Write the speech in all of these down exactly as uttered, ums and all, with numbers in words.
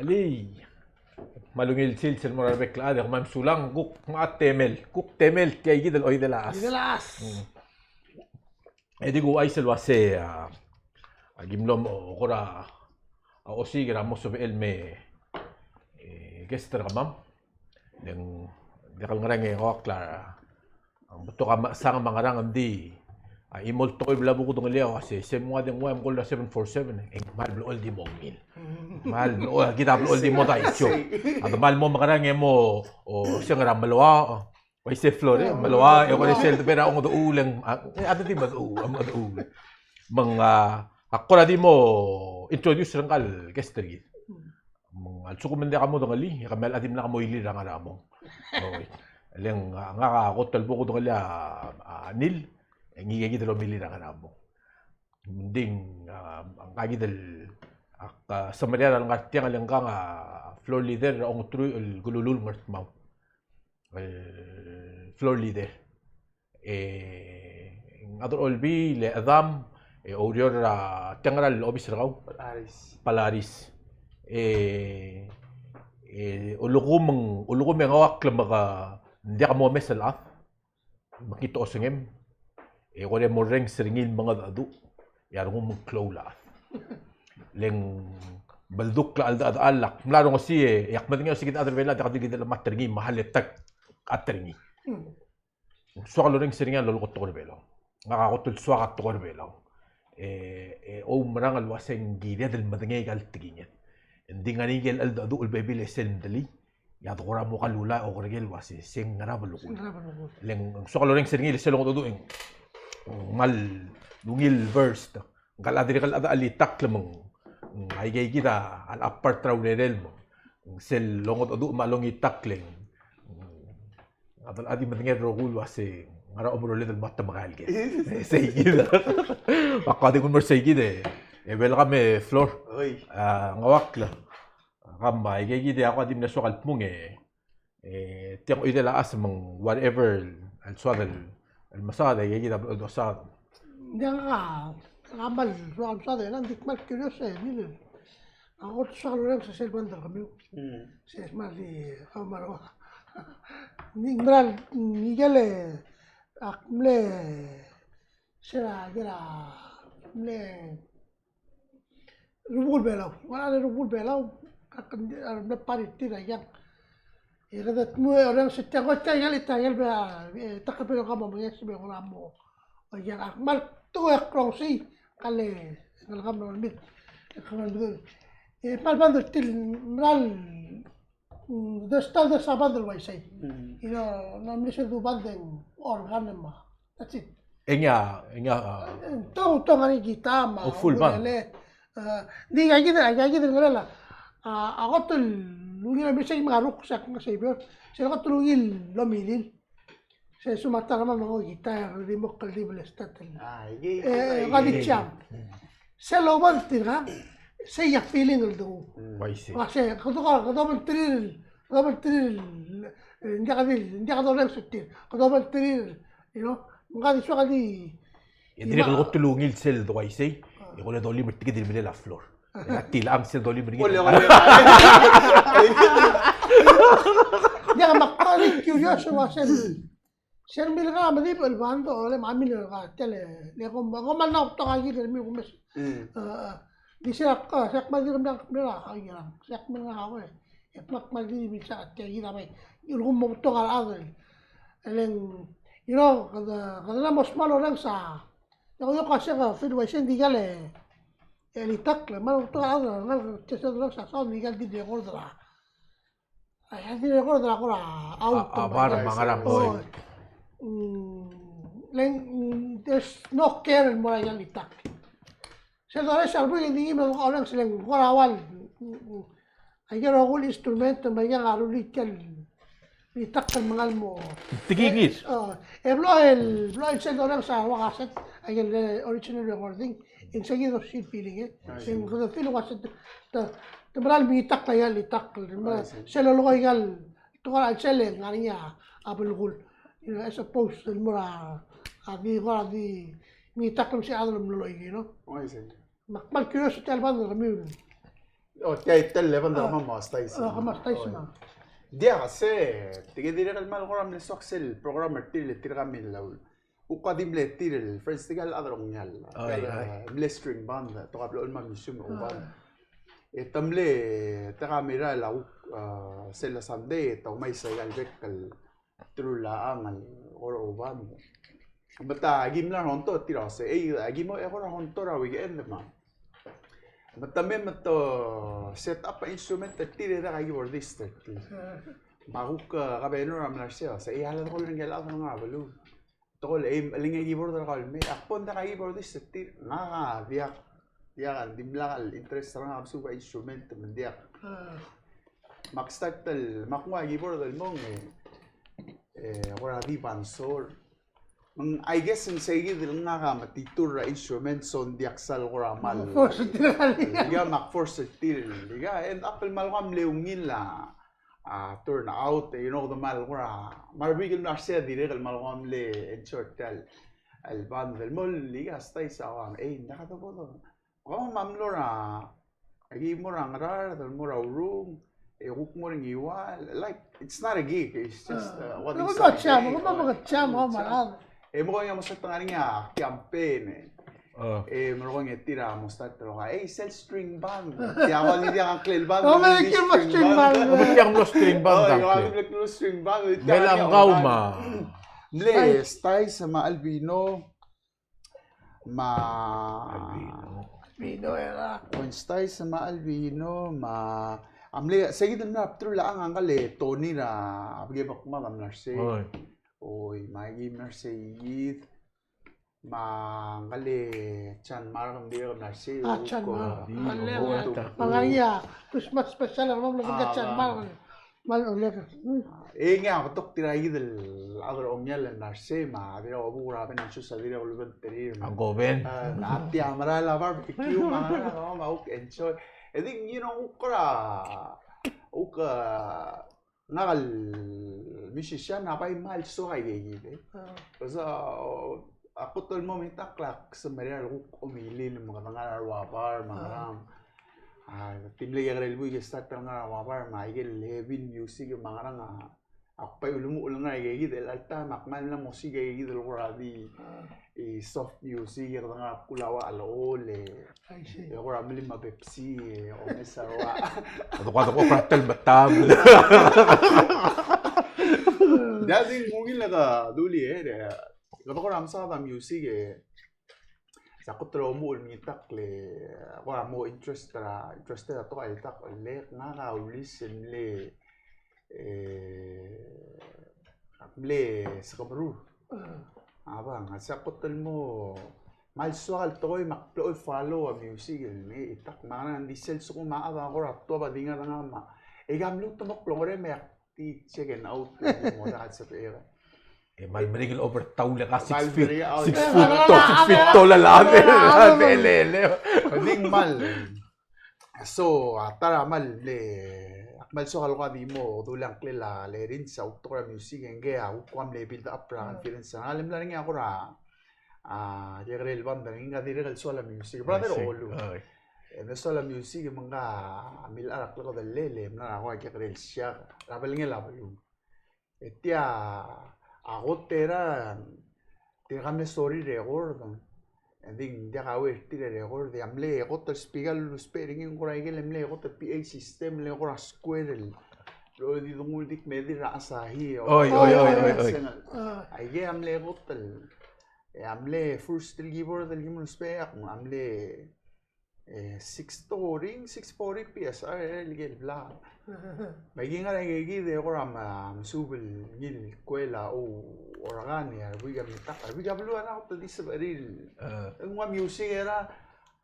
Lei. Me a ungil sils el mo er a rebek el chad, e kmal mesulang, kuk, me a temel, kuk temel tia kid el oidel a chas. Oidel a chas. Mm. E di kuchais el uasei, a, a ki mlo mo kora, a, osiik er a mo sebechel me, e, guest er kemam. Ng diak el ngerang e ngak a, a, betok a mechesang me a ngerang, ng di, a, chimo el tekoi el bla kudengelii a uasei, se mnguu a dengua e mkoll er a seven four seven, e ng kmal blechoel di mo ungil. Kmal blechoel, kid a blechoel di mo daisio. A de kmal mo mekerang e mo, o, se ngera meloa, o, Uaisei Flor, e, meloa, e kora sel debo er a ongedechuul e ng, a, e, a di medechuul, a medechuul. Me ng, a, ak kora di mo introduce er ngka el guest er kid. Me ng a lsekum ng diak a mo dengelii, e kemiu a di mla mo ilir a ngar er a mong. Oi. Le ng, a, ngak a kot el bo kudengelii a, a, Neil, e ngii kid el omilir a ngar er a mong. Ng di, a, ngka kid el, ak, a, semeriar el ngar tiang el ngkang a floor leader er a ongeteruich el kelulul Ngardmau. El floor leader. E, ng chad er a Olbiil, e chedam, e oureor er a tiang er a obis er kau? Palaris. Palaris. E, e, ulekum, ulekum e ngak a klemek a, ng diak momes el chad. Me kid a osengem, e kora morrenges er ngii el mengedecheduch, e a rengum ng klou el chad. Le ng beldukl a cheldechedechal, ak mla rongesii, e ak medengei a osiik a chad er a Belau, diak di kid el chemat er ngii, me a le ta el chad er ngii. Ng soak el orrenges er ngii a lolekoi a tekoi er a Belau. Ngak a kot el soak a tekoi er a Belau. E, e oumerang el uasei ng kired el medengei aika el tekinged. Ng di ngar er ngii a ikel cheldecheduch el bebil e sel mdelii, e a de kora mo kalula e okerker el uasei se ng ngera belkul. Se ng ngera belkul. Le ng soak el orrenges er ngii el sel ongedecheduch e ng kmal ungil versed. Ngka el chad er a, el chad er a chelitakl me ng, aika kid a, a part er a urerel me ng sel ongedecheduch me a longitakl e ng, a di medengei el rokui el uasei ngera omeroled el mo temekael ker. Sei kid. Ak di kuk mo er sei kid e, e welcome e Flor. Oi. A, ngak a kle. Kam, a, aika kid e ak di mle soak el dmung e, e, tiang oidel a chas me ng whatever el soad el, el mesaod, aika kid a blechoel dosaod. Ng diak a, a kmal soak el mesaod e ng di kmal curious e, Neil. A kot el soak el orrenges a sel band er kemiu. Mm. Se kmal di, a kmal ua. Ng di mera el, ng ikel, ak mle, se er a, se er a, mle, Rubekul Belau. Ua le Rubekul Belau, ak mle party er tiang. E kede dmu e orrenges er tiang, ko tiang el, tiang el bla, e, ta el bla kmo menges me kora mo. O, e ak kmal tekoi a klou sei, kale, kale kmal mid. E kmal mid. E kmal band er tir, mera el, mm, there's tal, there's a band el uaisei. Mm. You know, ng mle se du band e ng organ me a. That's it. E ng, e ng, a, tong, tong a ngar er ngii a guitar me a, o, full band. Ukulele. A, ng di aika kid, aika kid el ngerel a, a, a kot el ungil el mle sei me a ruk, se ak ngar er a Xavier. Sel kot el ungil el omilil. Se sumata er kemam a ngar er ngii a guitar, di mo kldibel e start el. A, e, e, e, kede jam. Sel obengterir, sei a feeling el denguu. Mm. Uaisei. Uaisei, kede, kede obengterir, kede obengterir, e, ng diak di, ng diak dorrenges er tir. Kede obengterir, you know, ng di soak di. E dirrek el kot el ungil sel douaisei, e kole dolim er tir el milel a Flor. E a tilechang sel dolim er ngii. Ole, ole. Ng diak, me ak kmal curious el uasei. Sel mle ngar er a medib el band, ole, me a mle ngar er a tele, le kom, kom kmal mla betok a kid el mle kumes. Mm. A, a. Di se ak, se ak kmal di mle, mle a, a, a, se ak mle ngar er a, e ak kmal di mle sa tia kid a bai. Ulekum mo betok a rechad el, e le ng, you know, kede, kede mla mo small orrenges a. Diak, diak a se ka feel uaisei, ng di kal, e, chelitakl, me a betok a rechad el ngar er a, se, se, se, se, se, di kal di record er a. A, a di record er a kora out, a, a bar me a ngerang. O, mm, le ng, mm, there's no care el mo er aika el chelitakl. Sel dorael a buik e ng di ngii me a orrenges e le ng kora ua el, mm, mm, aike el rokui el instrument me aike a rullii tia el chelitakl el mengal mo. Tekingir. E, o, e blo el, blo el sel dorael a ua kaset, aike el, e, original recording. E ng sei kid a sel feeling, e. Ai, se ng kede feel el uasei te, te, te mera el mengitakl aika el chelitakl, me, ai, se, sel lolekoi aika el tekoi er a chelsel e ng ngar er ngii a belkul. You know, as opposed el mo er a, a di, kora di mengitakl el mesa a chad el mlo loik, you know. Ai, se. Me ak kmal curious tia el band er kemiu. O, tia el eleven, a, kemam a Stais. A, kemam a Stais me. Diak, se, tirke dirrek el kmal kora mle soak sel program er tir, le tirka el mle ul. Kuk a di mle tir el friends, tirka el chad er a ongeai. Ai, ai. Mle string band, te kuk a blo el mla museum el band. E te mle, te ka mera el a kuk, a, sel Sunday, e te omais aika el bek el teruich el chang el kora band. Me te aki mla honto tir a se, ei, aki mo e kora honto er a weekend me. Me te mei me te set up a instrument er tir e diak a keyboardist er tir. Me a kuk, a, governor a mla er sei, se, ei, a le de kora ngikel a chad er a beluu. Te kora, ei, el ngii a keyboard er kau el mei, ak bo ng diak a keyboardist er tir, ngak a diak, diak a dimlak el interest er ngak a mesuub a instrument me ng diak. Me ak start el, me ak nguu a keyboard el mong, e, e, kora di bansor. Me ng, I guess, ng seikid el ngak a metitur er a instrument, so ng diak sal kora mal. Force er tir el. Ia, me ak force er tir el. Ia, end up el kmal kora mle ungil a, a, turnout, e, you know, de kmal kora, me a rebuik el mla er sei a dirrek el kmal kora mle enjoy er tia el, el band el mo el, ia, Stais a kora, ei, ng diak a dobo, dobo. Kau me a mlo er a, aki mo er a Ngaraard, mo er a Urung, e kuk mo er a Ngiwal, like, it's not a gig, it's just, uh, what is it? Jam, jam, jam. E mo kongei a mo start er ngii a campaign, e. E mo kongei tir a mo start el, ei, sel string band. Tia kora di diak a ngklel band, mo string band. Mo string band. Mle Stais me a Albino. Me a Albino. Albino era. Stais me a Albino, me a mle, seikid el mla er a bdelul a chang, ngka el Tony er a Bekebekmad a mla er sei. Oi. Oi, me aki mla er seikid. Me ngka el Jan Mark, ng dirrek el mla er sei. A, Jan Mark. Me ngka a Christmas special, a mlo, mlo, Jan Mark. Mal olek. E ngii a betok tirkakid el chad er a ongeai el mla er sei me a dirrek el obuk er a band, a dirrek el obengterir. A Goben. A tia merael a barbecue me a, me a kuk enjoy. E di, you know, kuk er a, kuk, a, ngak el musician a bai kmal soak a ikakid, e. Because, a, a kot el mo metakl a kuk semeriar el kuk omilil me kede ngar er a bar me a ngerang. A, te mle kekerei el buik e start el ngar er a bar me a ikel heavy music me a ngerang, a, ak bai ulemuchel el ngar er a ikakid el alta me ak kmal mla mo siik a ikakid el kora di, e, soft music, e kede ngar er a bkul a ua el ol, e, e kora melim a Pepsi, e omes a rua. Kede kora, kede kora tel metab. Diak di ngungil a ka dulii, e, kede kora msa a music, e. Sa kot el omuchel el mengitakl e kora mo interest er a, interested a tekoi el ta el lek, ngak a ulis el mle, e, mle sekeberur. A bang, a sa kot el mo kmal soak el tekoi me ak blechoel follow a music el mei, e tak me a ngerang, ng di sel sekum a chad a kora tuab a di ngar er ngak me, e, ka mluut el mo klungel me ak di check it out, mo diak a sebechek. E kmal merek el overtaul e ka six feet, six foot tall, six feet tall a chad. Ng di kmal. So, a ta er a kmal mle, ak kmal soak el kora di mo dulii a ngklel a Lerins a utok er a music, e ngii a kuk kora mle build up er a confidence er ngak. Le mla er ngii a kora, a, kekerei el band er ngii, ngka dirrek el soal a music. Brother Olu. E mle soal a music me ngka a milechar a klekedellel, e mla er a kora kekerei el siak er a belngel a beluu. E tia a kot er a, tirka mle sorir a record. E ng di ng diak a uaisei er tir a record, e a mle kot el speaker el lousbech er ngii, ng kora ikel mle kot el P A system, le kora square el, lo di dengul di kmedir er a Asahi, o. Oi, oi, oi, oi, oi. Aike a mle kot el, e a mle first el keyboard el kim lousbech, a mle E, six forty, six forty P S R, e, el ikel bla. Me aki ngar er a ikakid e kora me, mesuub el ngii el kuel a, o, organ, e a rebuik a metakl, a rebuik a beluu a ngar er a kot el di sebechir. E, ng ua music er a,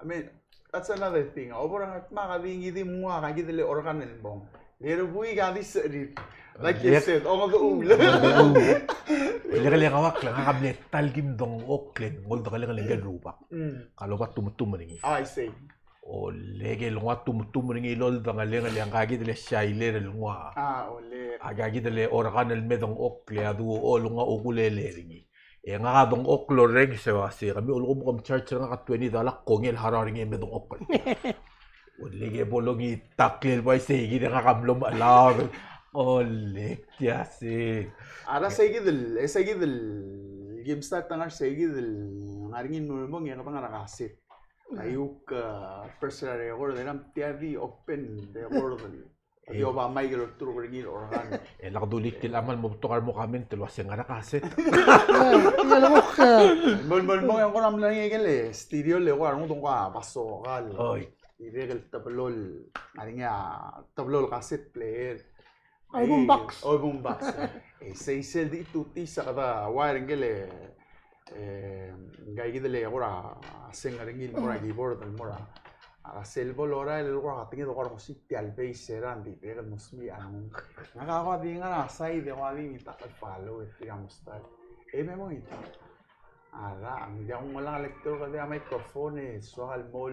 I mean, that's another thing. A obo er a ngar er a dmak a di ngii di mnguu a ikakid el organ el mong. Le rebuik a di sebechir. Like you said, ongedechuul. Ongedechuul. Ele kele ngak a uak le ngak a mle ta el kim dengchokl e ng oldengelengel ngike el rubak. Ka loba tumetumer er ngii. I see. Ole, ke el nguu a tumetumer er ngii el oldengelengel e ngka kid el sailer el nguu a. A, ole. A, ngka kid el organ el me dengchokl e a duo el nguu a okulel er ngii. E ngak a dengchokl el orrenges e uasei, kemiu a lsekum kom charge er ngak a twenty dollar, kongei el harau er ngii e me dengchokl. Olek e bo longitakl el bai seikid e ngak a mlo mechelaod. Olek, tia se. A ra seikid el, e seikid el, kim start a ngar seikid el ngar er ngii el mong e kede ngar er a kaset. Aiuk, a, first er a record, e ng tia di open record. Di oba Michael Arturo er ngii el organ. E lak dulii tia el chad el mo betok a remo comment el uase ngar er a kaset. Ia, ia, lak, e. Mol, mol, mol, e ng kora mla er ngii ikel stereo el kora rengud e ng kora basokal. Oi. Dirrek el teblo el, ngar er ngii a teblo el cassette player. Oi, boombox. Oi, boombox. E sei sel di tutii a kede wire ngike el, e, ngika kid el kora seng er ngii el mo er a keyboard el mo er a. A sel bo lorael el kora katenged e kora mosii tia el bass er a, ng di dirrek el mosmich a. Ngak a kora di ngar er a side e kora di ngitakl el follow e tir a mo start. E me mo ngitakl. A ra, ng diak kuk melang a lector, kede a microphone e soak el mo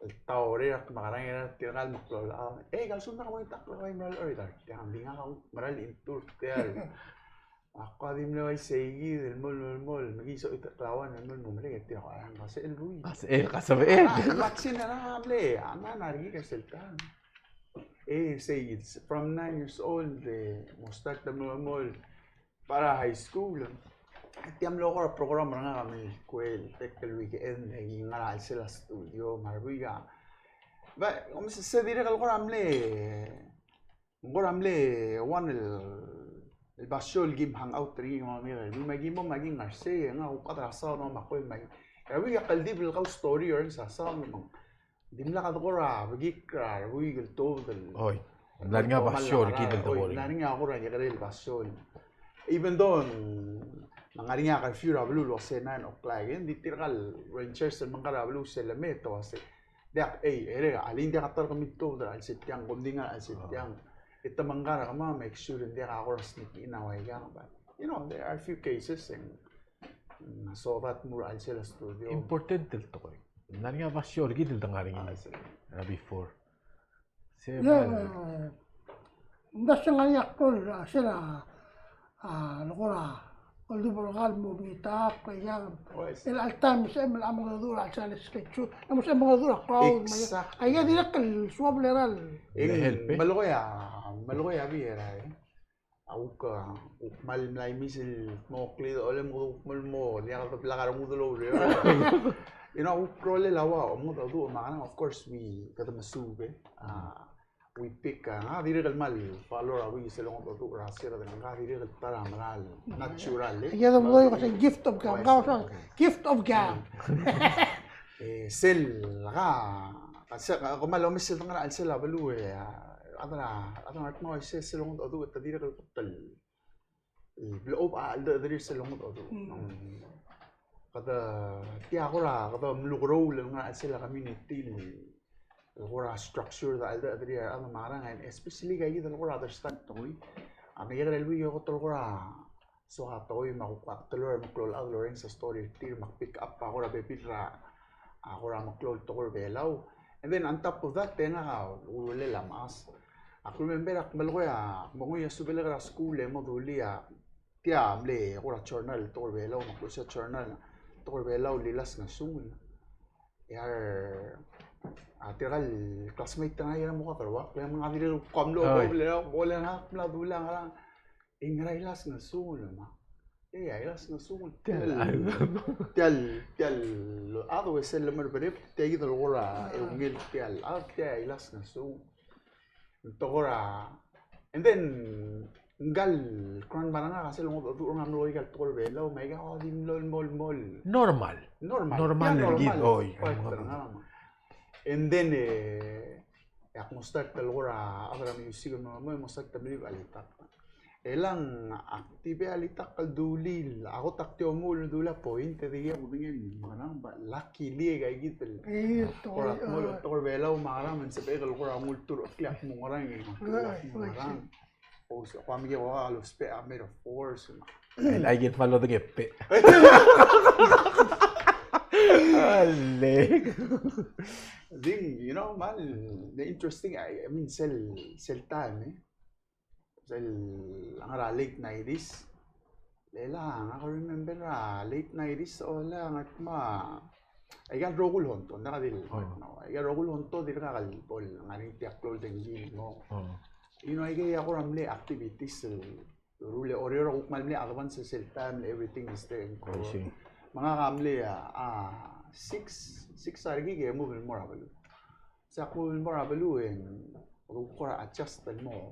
el taorer a kmekerang er tirka el meklou el chad. E, ka lsekum ng diak bo ngitakl el bai mera el order. Tiang, ng di ngak a mera el into er tia el. Ak kora di mle bai seikid el mo el, mo el, mo el, me ki soak a klauan el mo el, mo el, me le tir a kora, ng ka sel buil. Ka sel, ka sebechel. A, ng ka sel, a, mle, a, ng ngar er ngii ka sel tang. E, sei, it's from nine years old, e, mo start el mo el, mo el, para high school. Tia mlo kora program er ngak a mle kuel, bek el weekend, e ki ngar er a chelsel a studio, me a rebuik a. Ba, kom se, se dirrek el kora mle, kora mle one el, el basio el kim hang out er ngii, me a rebuik, me ki mo, me ki ngar sei, e ngak a kuk chad er a sound, me a kuel, me a rebuik a kldibel el kau story er ngii a sound, me ng Dimlak a dekora bekikl er a rebuik el tuobed el. Oi. Ng mla er ngii a basio er kid el dekora. Oi, ng mla er ngii a kora kekerei el basio. Even though ng ngar er ngii a curfew er a beluu el uase nine o'clock, e ng di tirka el rangers el mengkar er a beluu sel lemei e te uase, diak, ei, e le, alii, ng diak a ta er kemiu el tuobed er a chelsel tiang, kom di ngar er a chelsel tiang. E te mengkar er kemam, make sure ng diak a kora sneak in a ua ikang, but, you know, there are a few cases, and, mm, so that mo er a chelsel a studio. Important el tekoi. Ng ngar er ngii a basio er kid el de ngar er ngii. Ah, I see. Er a before. Se, ia, mal, e, ng di se ngar er ngii a klou er a, sel a, a, lekora, oldubel el kar mo ngitakl, e ia, oh, I see, el all time, se, me a mengedecheduch er a chelsel a schedule. E mo se mengedecheduch er a crowd, me a ia. Exactly. A ia dirrek el suobel er a. E, el help, e. Melekoi a, melekoi a bai er a, e. A kuk, a, kuk kmal mlai mei sel mo klid olem, kuk kmal mo, diak de blak a rengud el oureor. You know, a kuk rolel a ua, mengedecheduch me a ngerang, of course, we, kede mesuub, e. A, we pick, a, ng dirrek el kmal follow er a ua sel mengedecheduch er a sera, ng dirrek el ta er a mera el natural, e. Ia, de mo doi ko se gift of gab, ko se gift of gab. E, sel, ka, ka se, ka, kmal omes el de ngar er a chelsel a beluu, e, a, a chad er a, a chad er a Ngardmau a uaisei sel mengedecheduch e te dirrek el kot el, el blechoel a cheldechedechir sel mengedecheduch. Mm. Mm. Kede, tia kora, kede mlukeroul el ngar er a chelsel a community el, el kora structure er a cheldechedechir a rechad me a ngerang, and especially aika kid el kora other side tekoi. A mekekerei el ua kot el kora soak a tekoi me a kuk a teloi er a meklou el chad el orrenges a story er tir me a pick up a kora bebil er a, a kora meklou el tekoi er a Belau. And then on top of that, e ngak a ulelel a mechas. Ak remember ak melekoi a, ak mo nguu a subelek er a skuul e mo dulii a, tia mle kora journal el tekoi er a Belau, me a klou sel journal el tekoi er a Belau el Ilasngesungel. E a, a tirka el classmate er ngak a mo kakerwak, le ngak a dirrek el kuk mlo, oi, bo le, bo le ngak a mla dulii a ngerang. E ngera Ilasngesungel, me a. E a Ilasngesungel. Tia el, tia el, tia el chad el uase le mer berep, tia kid el kora eungel tia el chad, tia Ilasngesungel. Ng tekoi er a, and then, ngka el grandma er ngak a sel mengedecheduch er ngak a mlo aika el tekoi er a Belau, me aika a di mlo, mlo, mlo. Normal. Normal. Normal. Tia el kid, normal, oi, part er ngak. And then, e, e ak mo start el kora, a kora music el mo, mo, mo start el meliuekl a litakl. E le ng ak di bo a litakl el dulii, a kot ak di omuchel el dulii a point, e di a kudengei el ngerang, but luckily e aika kid el, e, kora tekoi, tekoi er a Belau me a ngerang, me ng sebechek el kora nguu el turokl e ak mo ngerang, e, ak mo ngerang. O, se, ko a mle ua lousbech a metaphors, me a. Aike el follow the gap. Alek. Thing, you know, man, the interesting, I, I mean, sel, sel time, e. Sel, a ngar er a late nineties. Lela, ngak a remember a late nineties, o, le, ngak me a Aika el rokui el honto, ng diak di el, oh, no, aika el rokui el honto, dirkak el bo el ngar er ngii tia el klou el dengki, no. Oh. You know, aika a kora mle activities el, el rullii, Oreor a kuk kmal mle advance sel taem, everything is there in Koror. I see. Me ngak a mle, a, a, six, six a rekik e move el mo er a beluu. Sei a move el mo er a beluu e ng, kuk kora adjust el mo.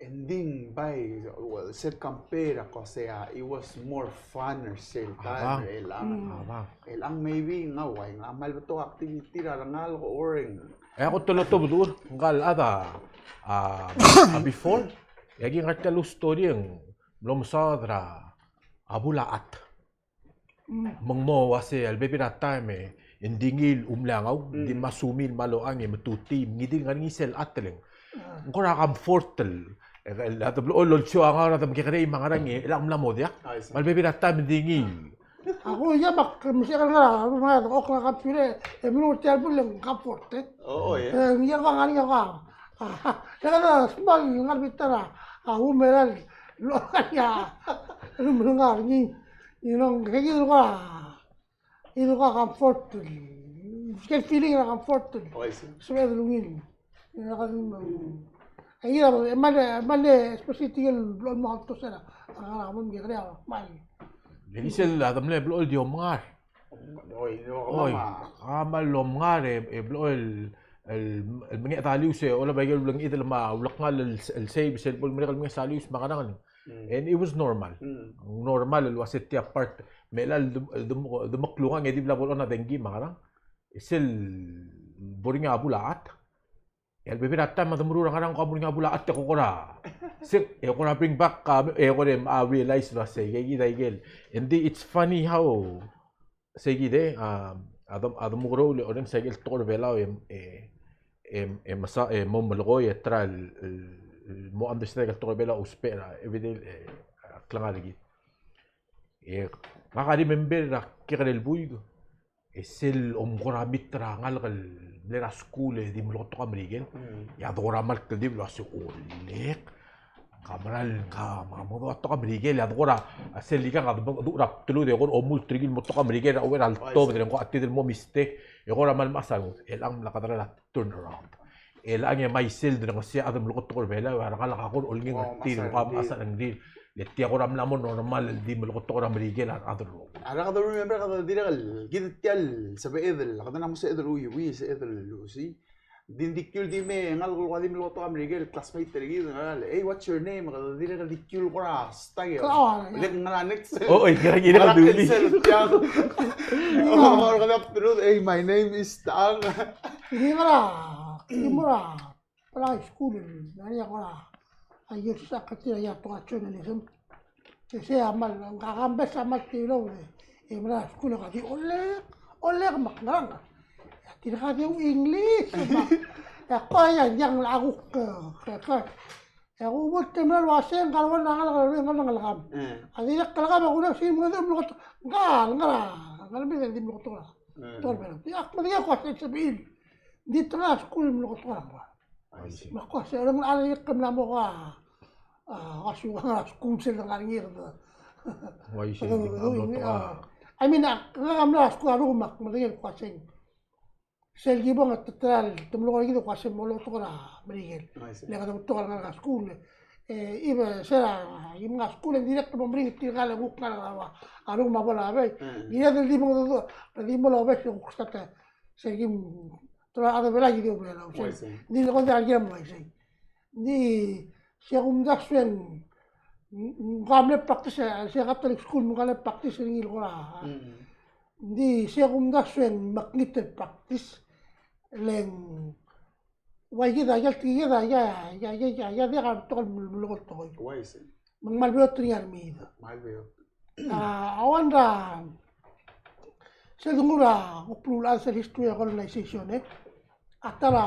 Ending by, well, sel compare a ko sei a, it was more fun er sel taem, a bang. El ang. A bang. El ang maybe ng ua, ng kmal betok activity er a rengalek or ng. E a kot el otobed er ngka el chad a, a, before. E aki ngar tia el story ng mlo mesaod er a bul a chat. Me ng mo uase a lebebil er a taem e ng di ngii el umlengau, ng di masumiu el mo loang e metutii, me ng di ngar er ngii sel chat el ng kora comfort el, el, a de blechoel el olsiu a ngau er a de mekekerei me a ngerang e, el ng mla mo diak. Me a lebebil er a taem e ng di ngii. Ak uaia me ak mesiik el ngar er a, ngar er a, ok, ngar er a computer, e mlo er tia el bul e ng comfort, e. Oo, yeah. E, ng ia ko ngar er ngii ko. A, a, a, small, ngar er a bita er a, a, umeral, lo, ia, lo, lo, ngar er ngii. You know, kid el ko, kid el ko comfort. Kid el feeling er a comfort. Oh, I see. Sebeched el ungil. You know, kid el, e, kid a, e, mle, mle, especially tirke el blechoel mo alto sera. A, a, a, mo mekekerei a, kmal. E ng sel a de mle blechoel di omngar. Oi, oi, a kmal omngar e, e blechoel el, el, el mengecha a lius e, olab a ikel ulengit el me a ulekngel el, el save, sel bo lemerek el mengecha a lius me a ngerang. Mm. And it was normal. Mm. Normal el uase tia part, me chelecha el de, de, de meklungang e di bla bo lechon a dengki me a ngerang. E sel bo er ngii a bul a chat. E a lebebil er a taem a de meruul er a ngerang, ko a mo er ngii a bul a chat e ko kora. Sek, e kora bring back, a, e kora, a, realize el uase, aike kid a ikel. And the, it's funny how, sei kid e, a, a de, a de mekerou el orrenges aike el tekoi er a Belau e, e, e, e mesa, e mo melekoi e try el, el, el mo understand aike el tekoi er a Belau a ousbech er a everyday, e, a klengar er kid. E, ngak a remember er a kekerei el buik, e sel omkora meet er a ngalek el mle er a skuul e di meleketok a Merikel. Mm. E a dekora mle kldibel el uase olek. Ka meral, ka, ka mo betok a Merikel, e a dekora, a sel ikang a de, de, er a bdelud e kora omult er ngii el mo betok a Merikel, a uchei er a letobed e ng ko a di el mo mistake, e kora mle mechas a lenguu, e chelechang mla kede er a turn around. E chelechang e me a isei el de ngeseu a chad el meleketok er a Belau, e a rengalek a kora olengit er tir, e ko a mechas a rengrir. Le tia kora mla mo normal el di meleketok er a Merikel a rechad el rokui. A rechad el remember, kede dirrek el, kid tia el sebeched el, kede mla mo sebeched el chuiuii, sebeched el luchesii. Di ng di kiul di me ngalek el ko a di meleketok a Merikel, classmate er kid, ngar er ngii, "Hey, what's your name?" Kede dirrek el di kiul kora style. Claro. Dirrek ngar er a next. Oh, oi, ngar er ngii, ngar er ngii. Oh, kede, "Hey, my name is Tang." Di ngar er a, di mo er a Palau High School, ngar er ngii a kora, a year six a kuk tir a year two a journalism. E sei a kmal, ngka a kambes a kmal tilobed e, e mla er a skuul e ko a di olek, olek me ak ngerang. E tirka a di English, me ak, e ak ko a ia, diak ngak a kuk, ke, ke, ke. E ak ubolt e mla er a uasei, ngka el ua ngak a ngalek el, ngalek el, ngalek el kam. Mm. A dirrek el kam e ak ulemuchel e mlo, mlo, ngka, ngera, ngera me di mlo, mlo, mlo. Mm. Tor, pero, e ak medengei el ko a sel sebechir. Di te ngar er a skuul el mlo, mlo, mlo. I see. Me ak uasei, e ng, a dirrek el mla mo ko a, a, uasei, ngar er a skuul sel ngar er ngii. Oh, I see. Ng di mla mo, a, I mean, a, ngak a mla er a skuul a rokui me ak medengei el ko a sel. Sel kibong e te, te, te mlo ko er kid e ko a sel mo betok er a Merikel. I see. Le kede betok er a ngar er a skuul. E, ibe, sel a, im ngar er a skuul e dirrek el mo meringel tirka el kuk ngar er a, a rokui me a bo el bai. Mm. Dirrek el di mo, di mo el obes e kuk start. Sel kim, te mla er a Belau, di Belau, sel. Uaisei. Di le ko di a kirem el uaisei. Di, sei a kumdasu e ng, ng, ng mle practice, sei a Catholic school me ng mle practice er ngii el kora. Mm. Di, sei a kumdasu e ng mekngit el practice, le ng, ua ikid a, ia, ia, ia, diak a betok el mle, mle tekoi. Uaisei. Me ng kmal beot er ngii a remiid. Kmal beot. A, a ua ngera, sel dengar er a kuk beluulechad sel history er a colonization, e. A ta er a,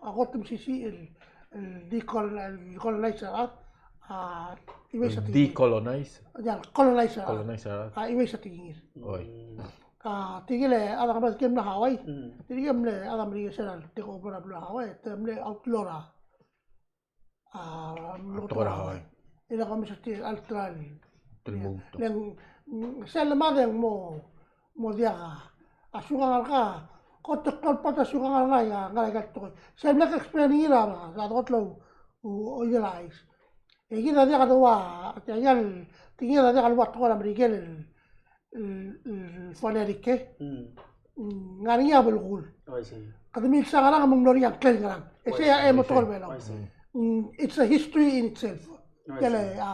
a kot el mesisiich el, el decolon-, el decolonize er a, a, iueis a tekingir. Decolonize? Ia, colonize er a. Colonize er a. A, iueis a tekingir. Oi. A, tirke el chad er a Merikel a mla er a Hawaii. Mm. Tirke el mle chad er a Merikel sel take over a beluu er a Hawaii, te mle outlaw er a a, tekoi er a Hawaii. E le ko mesa tir a altral. Tir el mo. Le ng, sel lemad e ng mo, mo diak a, a sukang er ngak, kot el klou el part a sukang er ngak, a ngar er ngii a tekoi. Sel mle explain er ngii er a, a kot el u, u, oidel a chais. E kid a diak doua, a tia el, tekinged a diak el ua tekoi er a Merikel el, el, el phonetic, e. Mm. Mm, ngar er ngii a belkul. Oh, I see. Kede milsa ngerang me ng mlo er ngii a ngklel ngerang. E sei a, e mo tekoi er a Belau. Oh, I see. Mm, it's a history in itself. Oh, I see. Tia el, a,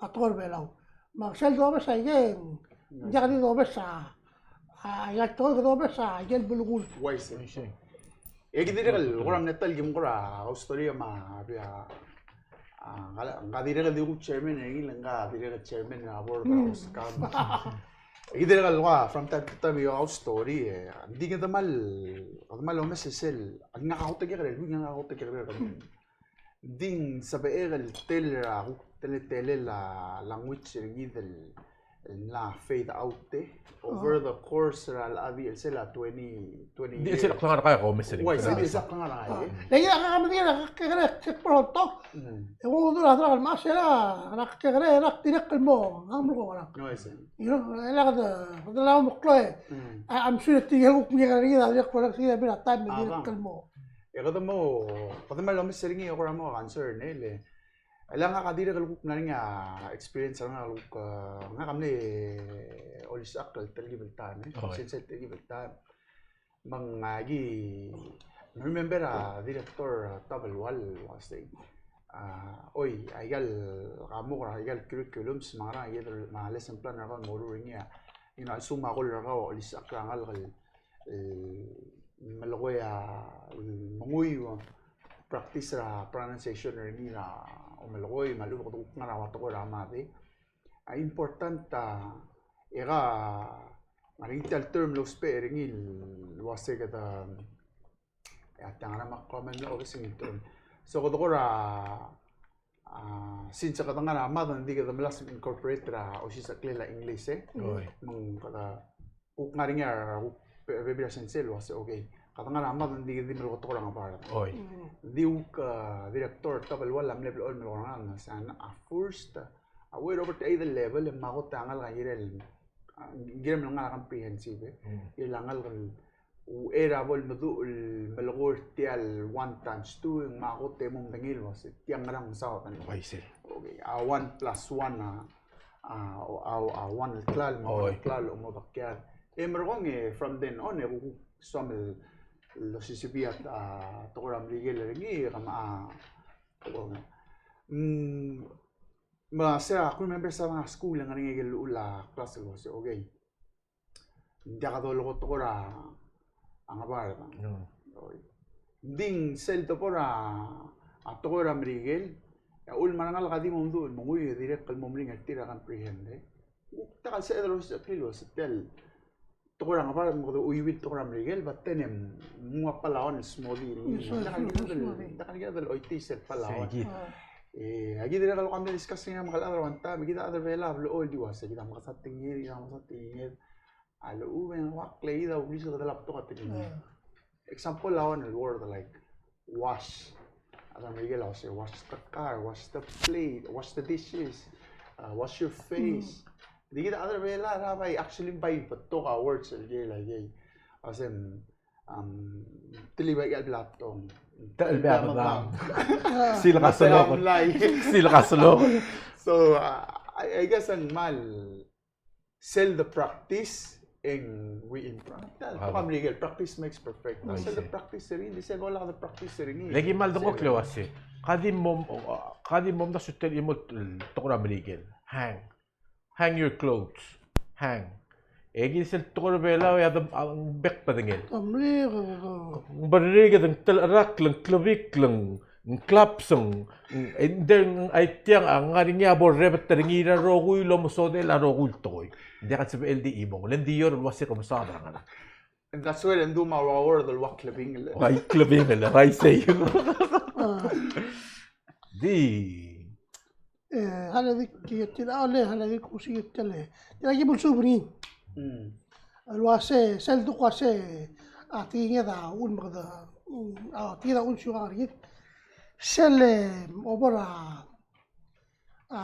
a tekoi er a Belau. Me sel dobes a ikei, ng diak di dobes a, a, ikal tekoi, ke dobes a, ikal belkul. Oh, I see. I see. E ki dirrek el, kora mle ta el kim kora, a, story me a, a, a, ngka, ngka dirrek el di kuk chairman, e ngii el ngka dirrek el chairman er a board er a Oscar. E ki dirrek el kora, from time to time, e a story, e, ng di kede mal, kede mal omes sel, ngak a kot el kekerei, ngak a kot el kekerei. Ng di ng sebechek el tele er a kuk teletelel a language er kid el, el mla fade out, e. Over the course er a, a di el sel a twenty, twenty years. Di el sel a klengar er a kai ko, mesering. Uai, sel di el sel a klengar er a kai, e. Le kid a kak medengei a kekerei, check por hoto. Mm. E ng udu er a delak el mechas er a, er a kekerei, er a dirrek el mo, ng mlo ko er a. No, ese. You know, e le kede, kede mla mo klou, e. Mm. A, I'm sure tirke el kuk mekekerei er kid a dirrek el mo, kid a bla time, dirrek el mo. E kede mo, kede mo lomes er ngii e kora mo concern, e le. E le ngak a dirrek el kuk mla er ngii a experience er ngak el kuk, e, ngak a mle olisechakl el telkib el taem, e. Oh, yeah. Sensei el telkib el taem. Me ng aki, me remember a director, a, Tabelual el uasei, a, oi, a ikal, a mo er a ikal curriculums me a ngerang, a ikal, me a lesson plan er kau el moruul er ngii a, you know, a lsekum a kol er kau a olisechakl er a ngalek el, el melekoi a, el menguiu, practice er a pronunciation er ngii er a omelekoi, me a lechub e kede kuk ngar er a ua tekoi er a mad, e. A important a, e ka, me a ngii tia el term el ousbech er ngii el uasei kede, e a tia ngar er a me ak kmal mlo obes ngii el term. So kede kora, a, since kede ngar er a mad, ng di kede melasem incorporate er a osisecheklel a English, e. Oi. Me ng kede kuk ngar er ngii a kuk be-, bebil er a sensei el uasei, okay. Kede ngar er a mad, ng di kede di melekoi a tekoi er a ngebard. Oi. Ng di kuk, a, director Tabelual a mle blechoel el melekoi er ngak, me se a first, a, a way over to either level, e me a kot a ngalek a kirel, a, kirem el ngar er a comprehensive, e. Mm. Kirel a ngalek el uchei er a bo lemeduch el melekoi er tia el one times two, e ng me a kot e mo medengei el uasei tia ngerang mesaod. Uaisei. Okay, a one plus one a, a, a, a one el klalo, me a one el klalo, mo bekiad. E merekong e from then on, e kuk soam el, el osisibii a, a, tekoi er a Merikel er ngii, e kemam a, mm, me se a, ak remember se a ngar er a skuul e ng ngar er ngii a ikel llechul a class el uasei, okay. Ng diak dolekoi a tekoi er a ngebard. Oi. Ng di sel tekoi er a, a tekoi er a Merikel, e a uchul me a rengalek a di mo meduch el menguiu e dirrek el mo meringel er tir a comprehend, e. Ng diak el sebeched el osisechakl el uasei tia el tekoi er a ngebard me kede chuiuii el tekoi er a Merikel, but then e ng ua Palawan el smodii er ngii. Diak el kired el, diak el kired el choitii sel Palawan. E, aki dirrek el kuk mle discuss er ngii me a kede chad er a one time, kid a chad er a Belau a blechoel di uasei, kid a mekesai a tekinged, kid a mekesai a tekinged. A lechub e ng ua kleid a ulisel kede lak betok a tekinged. Example a one el word like wash. A rechad er a Merikel a uasei, wash the car, wash the plate, wash the dishes, uh, wash your face. Di kid a chad er a Belau a bai actually bai betok a words el kirel aikei. A uasei, um, telibai a blatong. Telbai a medam. Silak a selok. Silak a selok. So, uh, I, I guess a kmal sel de practice e ng ui improve. Tekoi er a Merikel, practice makes perfect. Sel de practice er ngii, di sel bo lak de practice er ngii. Le ki kmal dengchokl el uasei, ka di mo, ka di mo omdasu el tel chimo el tekoi er a Merikel. Hang. Hang your clothes. Hang. E kid sel tekoi er a Belau e a de, a, ng bek bedengel. Ng berrikel e ng telecherakl, ng klebikl, ng ng klapseng, ng, e, ng, ng, a tiang a ngar er ngii a bo rebet er ngii er a rokui el omesodel a rokui el tekoi. Ng diak el sebechel di chimong, le ng di ua el uasei ke mesaod er a ngerang. And that's where e ng di me a ua word el ua klebingel. Ua klebingel, ua isei. Di. E, a le di kired el, a le, a le di kusiik el, e. Tia ki bo lsuub er ngii. Mm. El uasei, sel duk uasei, a, tekinged a uchul me kede, mm, a, tekinged a uchul siukang er kid. Sel, e, obo er a, a,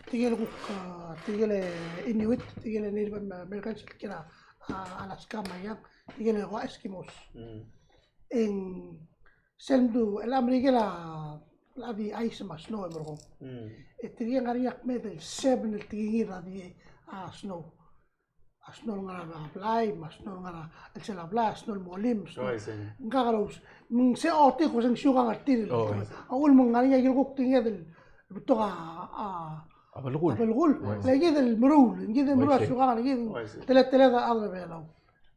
tirke el kuk, a, tirke el Inuit, tirke el Native Americans, el kirel a a Alaska me a iang, tirke el ua Eskimos. Mm. E ng sel mdu, el Amerikel a, a di ice me a snow e merekong. Mm. E tirke a ngar er ngii a kmeed el seven el tekingir a di, a snow. A snow el ngar er a blai, me a snow el ngar er a chelsel a blai, a snow el molim, snow. Oh, I see. Ng kakerous. Me ng se otik ko se ng siukang er tir. Oh, I see. A uchul me ng ngar er ngii a ikel kuk tekinged el betok a, a, a belkul. A belkul. Oh, I see. Le kid el meruul, kid el meruul a siukang, le kid el teleteled a rechad er a Belau.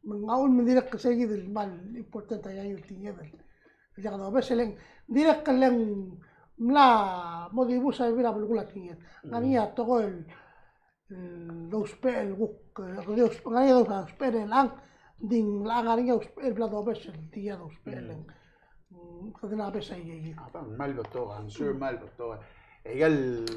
Me ng a uchul me ng dirrek el se kid el kmal important a ikel tekinged el diak dobes, e le ng dirrek el ng mla mo dibus a bebil a belkul a tekinged. Ngar er ngii a tekoi el, mm, dousbech el kuk, e, dousbech, ngar er ngii a dousbech er chelechang, ng di ng locha ngar er ngii a dousbech el bla dobes el tia dousbech el, mm, kede mla obes a ikei. A, ng kmal betok, I'm sure kmal betok. Ikel,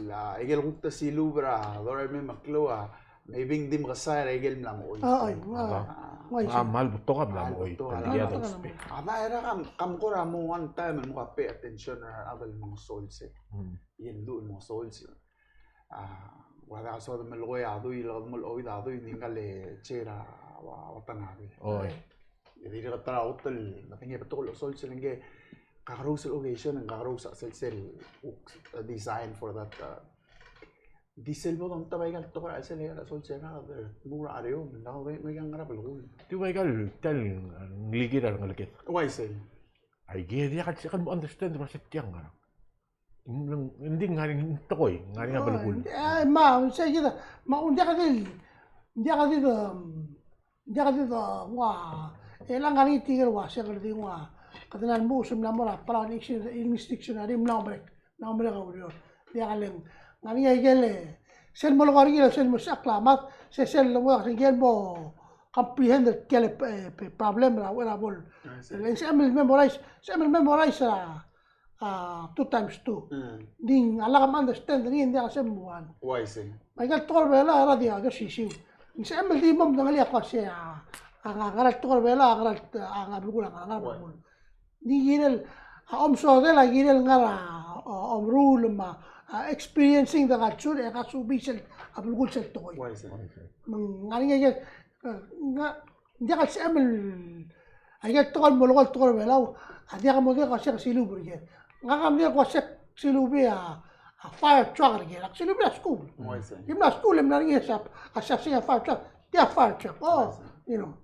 a, ikel kuk ta silub er a Dora me a klou a, maybe ng di mekesai er a ikel mla mo ois. A, ai, a, a, uaisei. A, kmal betok a mla mo ois, kmal betok a tia dousbech. A, a, er a kam, kam kora mo one time el mo pay attention er a rechad el mo solace. Mm. Ikel mdu el mo solace. A, ua diak sodem el melekoi a dui, el sodem el oid a dui, ng di ngka el chair er a, ua, Watanabe. Oi. E dirrek el ta er a hotel, me te ngii a betok el solace el ngke, kakerous el occasion, kakerous a sel, sel, uh, design for that, uh, di sel bo dongtab a ikal tekoi er a sel, ikal solace er a, uh, mo er a Areom, ng, ng, ng ngar er a belkul. Di ua ikal, tel, uh, ngilikid er a rengeleked. Uaisei. Aike, diak el, diak el mo understand, me se tiang ngar er a Ng, ng di ngar er ngii a tekoi, ngar er ngii a belkul. A, me, sei kid, me ng diak di, diak di, um, diak di, uh, ua, e le ngar er ngii tirke el ua, se kede di ua, kede mla mo, se mla mo er a Palau English Dictionary, mla mo merek, mla mo merek a ureor. Diak le ng, ngar er ngii a ikel, sel mo lekoi er ngii, sel mo sechakl a mad, se sel mo, se ikel mo comprehend er tia el, e, problem er a, er a bo el. I see. Le ng sebechem el memorize, sebechem el memorize a, a, two times two. Mm. Ng di a lak mom understand er ngii, ng diak sebechem el one. Uaisei. Me aika el tekoi er a Belau a di a osisiu. Ng sebechem el di mo medengelii a kmo se a, a, ngera el tekoi er a Belau, a ngera el, a, ngera el belkul, a ngera el belkul. Ng di kirel, a, omesodel a kirel ngar er a, a, omeruul me a, a, experiencing the culture, e kasobii sel, a, belkul sel tekoi. Uaisei. Me ng ngar er ngii a, a, nga, ng diak el sebechem el, aike el tekoi el mo lekoi el tekoi er a Belau, a diak mo diak el ua se ke silubii er ker. Ngak a mle ua se ke silubii a, a fire truck er ker, ak silubii er a skuul. Uaisei. Di mla skuul e mla er ngii a, a, a, a fire truck, tia fire truck, o, uaisei, you know.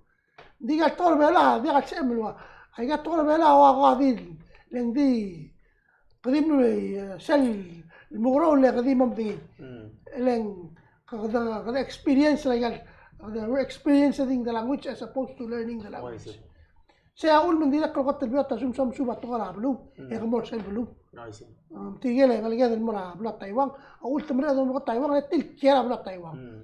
Ng di aike el tekoi er a Belau, a diak el sebechem el ua. Aike el tekoi er a Belau a, a, a di, le ng di, kede di, e, sel, mo er a, le kede di mo medengei. Mm. Le ng, kede, kede experience er a ikal, kede experiencing the language as opposed to learning the language. Oh, I see. Sei a uchul me ng dirrek el kot el beot a sum, sum, sum a tekoi er a beluu, mm, e ke mo er sel beluu. I see. Um, tirke el ngeleked el mo er a beluu er a Taiwan, a uchul me te merek e te mo er a Taiwan, e te kiei er a beluu er a Taiwan. Mm.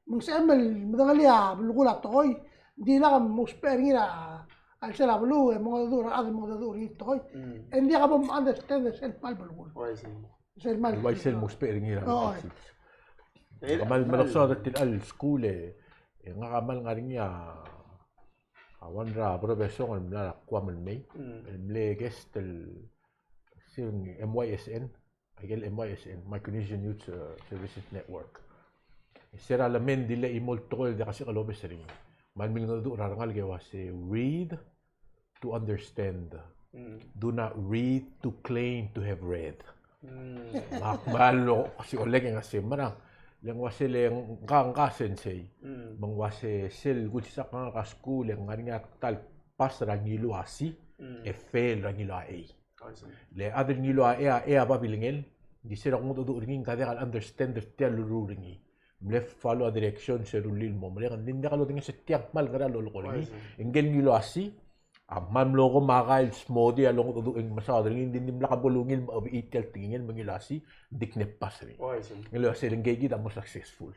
Me ng sebechem el medengelii a belkul a tekoi, ng di lak mousbech er ngii er a chelsel a beluu, e mengedecheduch er a rechad el mengedecheduch er ngii el tekoi. Mm. E ng diak bo m understand sel kmal belkul. Oh, I see. Sel kmal. Uaisei el mousbech er ngii er a. Oh, I see. Kmal melekoi er tia el skuul e, e ngak a kmal ngar er ngii a, a one er a professor el mla er a Guam el mei, mm, el mle guest el sel M Y S N. Aike el M Y S N, Micronesian Youth, uh, Services Network. Se er a lemei e ng di le chimo el tekoi el diak sik el obes er ngii. Me ng milengedecheduch er a rengalek e uase read to understand. Mm. Do not read to claim to have read. Mm. Me ak kmal lo, si olek e ng uase merang. Le ng uase le ngka, ngka sensei. Mm. Me ng uase sel kulsisak er a skuul e ng ngar er ngii a ta el pass er a ngiluu a C, mm, e fail er a ngiluu a A. Le chad el ngiluu a A, a babilngel, ng di se er a kungedecheduch er ngii, ng diak el understand er tia el loruul er ngii. Mle follow a direction se rullii el mo merek, ng di ng diak lodengei se tia kmal ngera lolekoi er ngii. Ng ngiluu a C, a kmal mlo ko me a kai el smodii a longedecheduch e ng mesaod er ngii, ng di ng dimlak bo lungil me a chebechiit tia el tekingel me ngiluu a C, ng di kne pass er ngii. Ngiluu a C, le ngii kid a mo successful.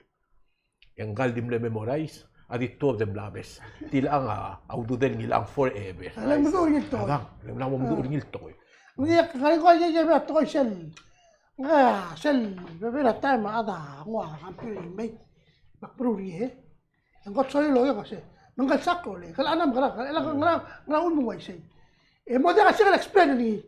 E ngka el di mle memorize, a di two of them el obes. Tilechang a, a ududel ngii el ang forever. A le ng meduch er ngii el tekoi. Adang, le ng mla mo meduch er ngii el tekoi. Ng di, ng ngar er ngii a tekoi sel, ng sel, bebil a taem a chad a nguu a computer el mei. Me ak meruul er ngii, e. Ng kot sorir el okiu el kmo se, me ng klsakl el, kele chad a mekerang, kele chad a mekerang, ngera uchul me ng uaisei. E mo diak el sel explain er ngii.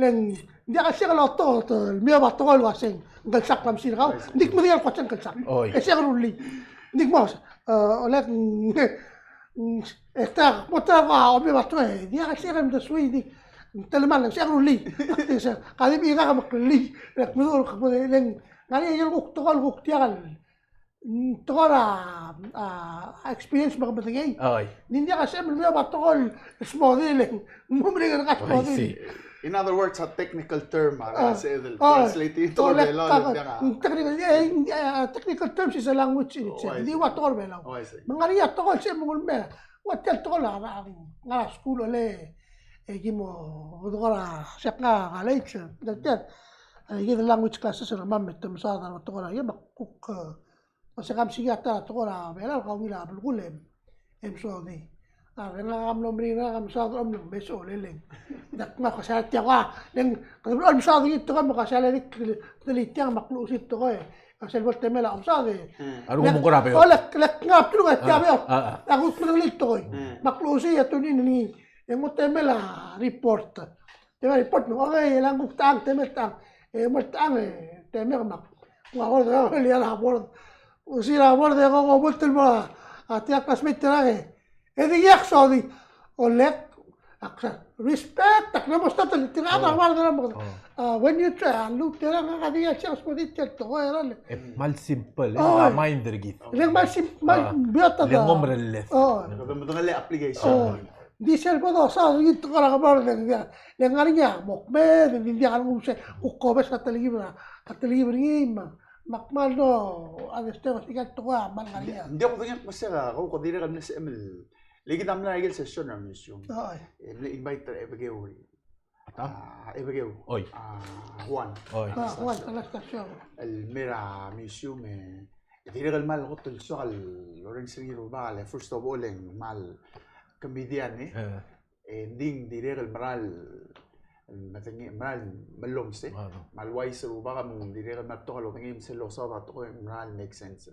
Le ng diak el sel oto, oto, el mei a tekoi el uaseng, ng klsakl a msir kau, ng di kmo diak el kmo se ng klsakl. Oi. E sel rullii. Ng di mo, e, olek, mm, mm, e ta, mo ta ko a omi a tekoi, e, diak el sebechem el desuii, ng di, ng telemall, ng sebechem el rullii. Ng di se, ka di bai ngak a meklii, e le kmo, kmo, le ng, ngar er ngii a kuk tekoi el kuk diak el, mm, tekoi er a, a, experience me ke medengei. Oi. Ng di ng diak el sebechem el mei a tekoi el smodii, le ng, ng mo merek er ngak a smodii. I see. In other words, a technical term, a, a, se el, oh, translate it to, oh, Belau, ka, le ng diak a, technical, eh, eh, technical terms is a language in itself. Oh, I see. Ng di ua tekoi er a Belau. Oh, I see. Me ng ngar er ngii a tekoi el sebechem el mei. Ua tia el tekoi el ngar er a, ngar er a skuul el, e, ki mo, tekoi er a, se ak ngar er a college, e, tia, tia, e, ki di language classes er kemam me te mesaod a tekoi er a, e, me kuk, e, Ua se kam siik a ta er a tekoi er a Belau, ka ungil a belkul e, e msodii. A, e ngak a mlo meringel er ngak a mesaod er a omleng, me se oleleng. Dak ngak a sal tia ua, le ng, kede blechoel mesaod er ngii el tekoi me ke sal di, di tiang me ak luchesii el tekoi. Ke sel bo el temel a omsaod e. Hmm. A rengum ng kora beot. O, le, le ngak a bdeluk e tia beot. A, a, a. Ak kuk medengelii el tekoi. Hmm. Me ak luchesii e tune in er ngii. E ng mo temel a report. Te mla report me, okay, e le ng kuk tang, te mla tang. E mla tang, e, te mla mak. Ng ua kora, kora liar a board. Usi er a board e ko, ko bolt el mo, a, tia classmate er ngak e. E di ngak sodii. Olek, ak sa, respect, ak mo start el, tir a, oh, board er a mo. Oh. A, when you try, a, lu, tir a ngak a di ngak siang sodii tia el tekoi er a le. E, kmal simple, e, oh, a mind er kid. Le kmal sim-, kmal, ah, beot a le ta. Ng omerellel. Oh. Kede medengelii a application. Oh. Di sel bo dosaod er ngii el tekoi er a kemam el, le ng ngar er ngii a mo kmeed, e ng di diak a rengum se, kuk kobes a telkib er a, a telkib er ngii me, me ak kmal mlo understand se aika el tekoi a kmal ngar er ngii. Ng di, ng di kudengei me se a, kau ko dirrek el mle sebechem el, le kid a mla er aike el session er a museum. Oi. E mle invite er a Ebekeu. Ata? A, Ebekeu. Oi. A, Juan. Oi. A, Juan, Anastasio. El mei er a museum e, e dirrek el kmal kot el soak el orrenges er ngii el rubak, le first of all e ng kmal comedian e. E. E ng di ng dirrek el meral, medengei, meral mellomes e. Ah, no. Kmal wise el rubak me ng dirrek el meral betok el lodengei me sel losaod a tekoi e ng meral make sense.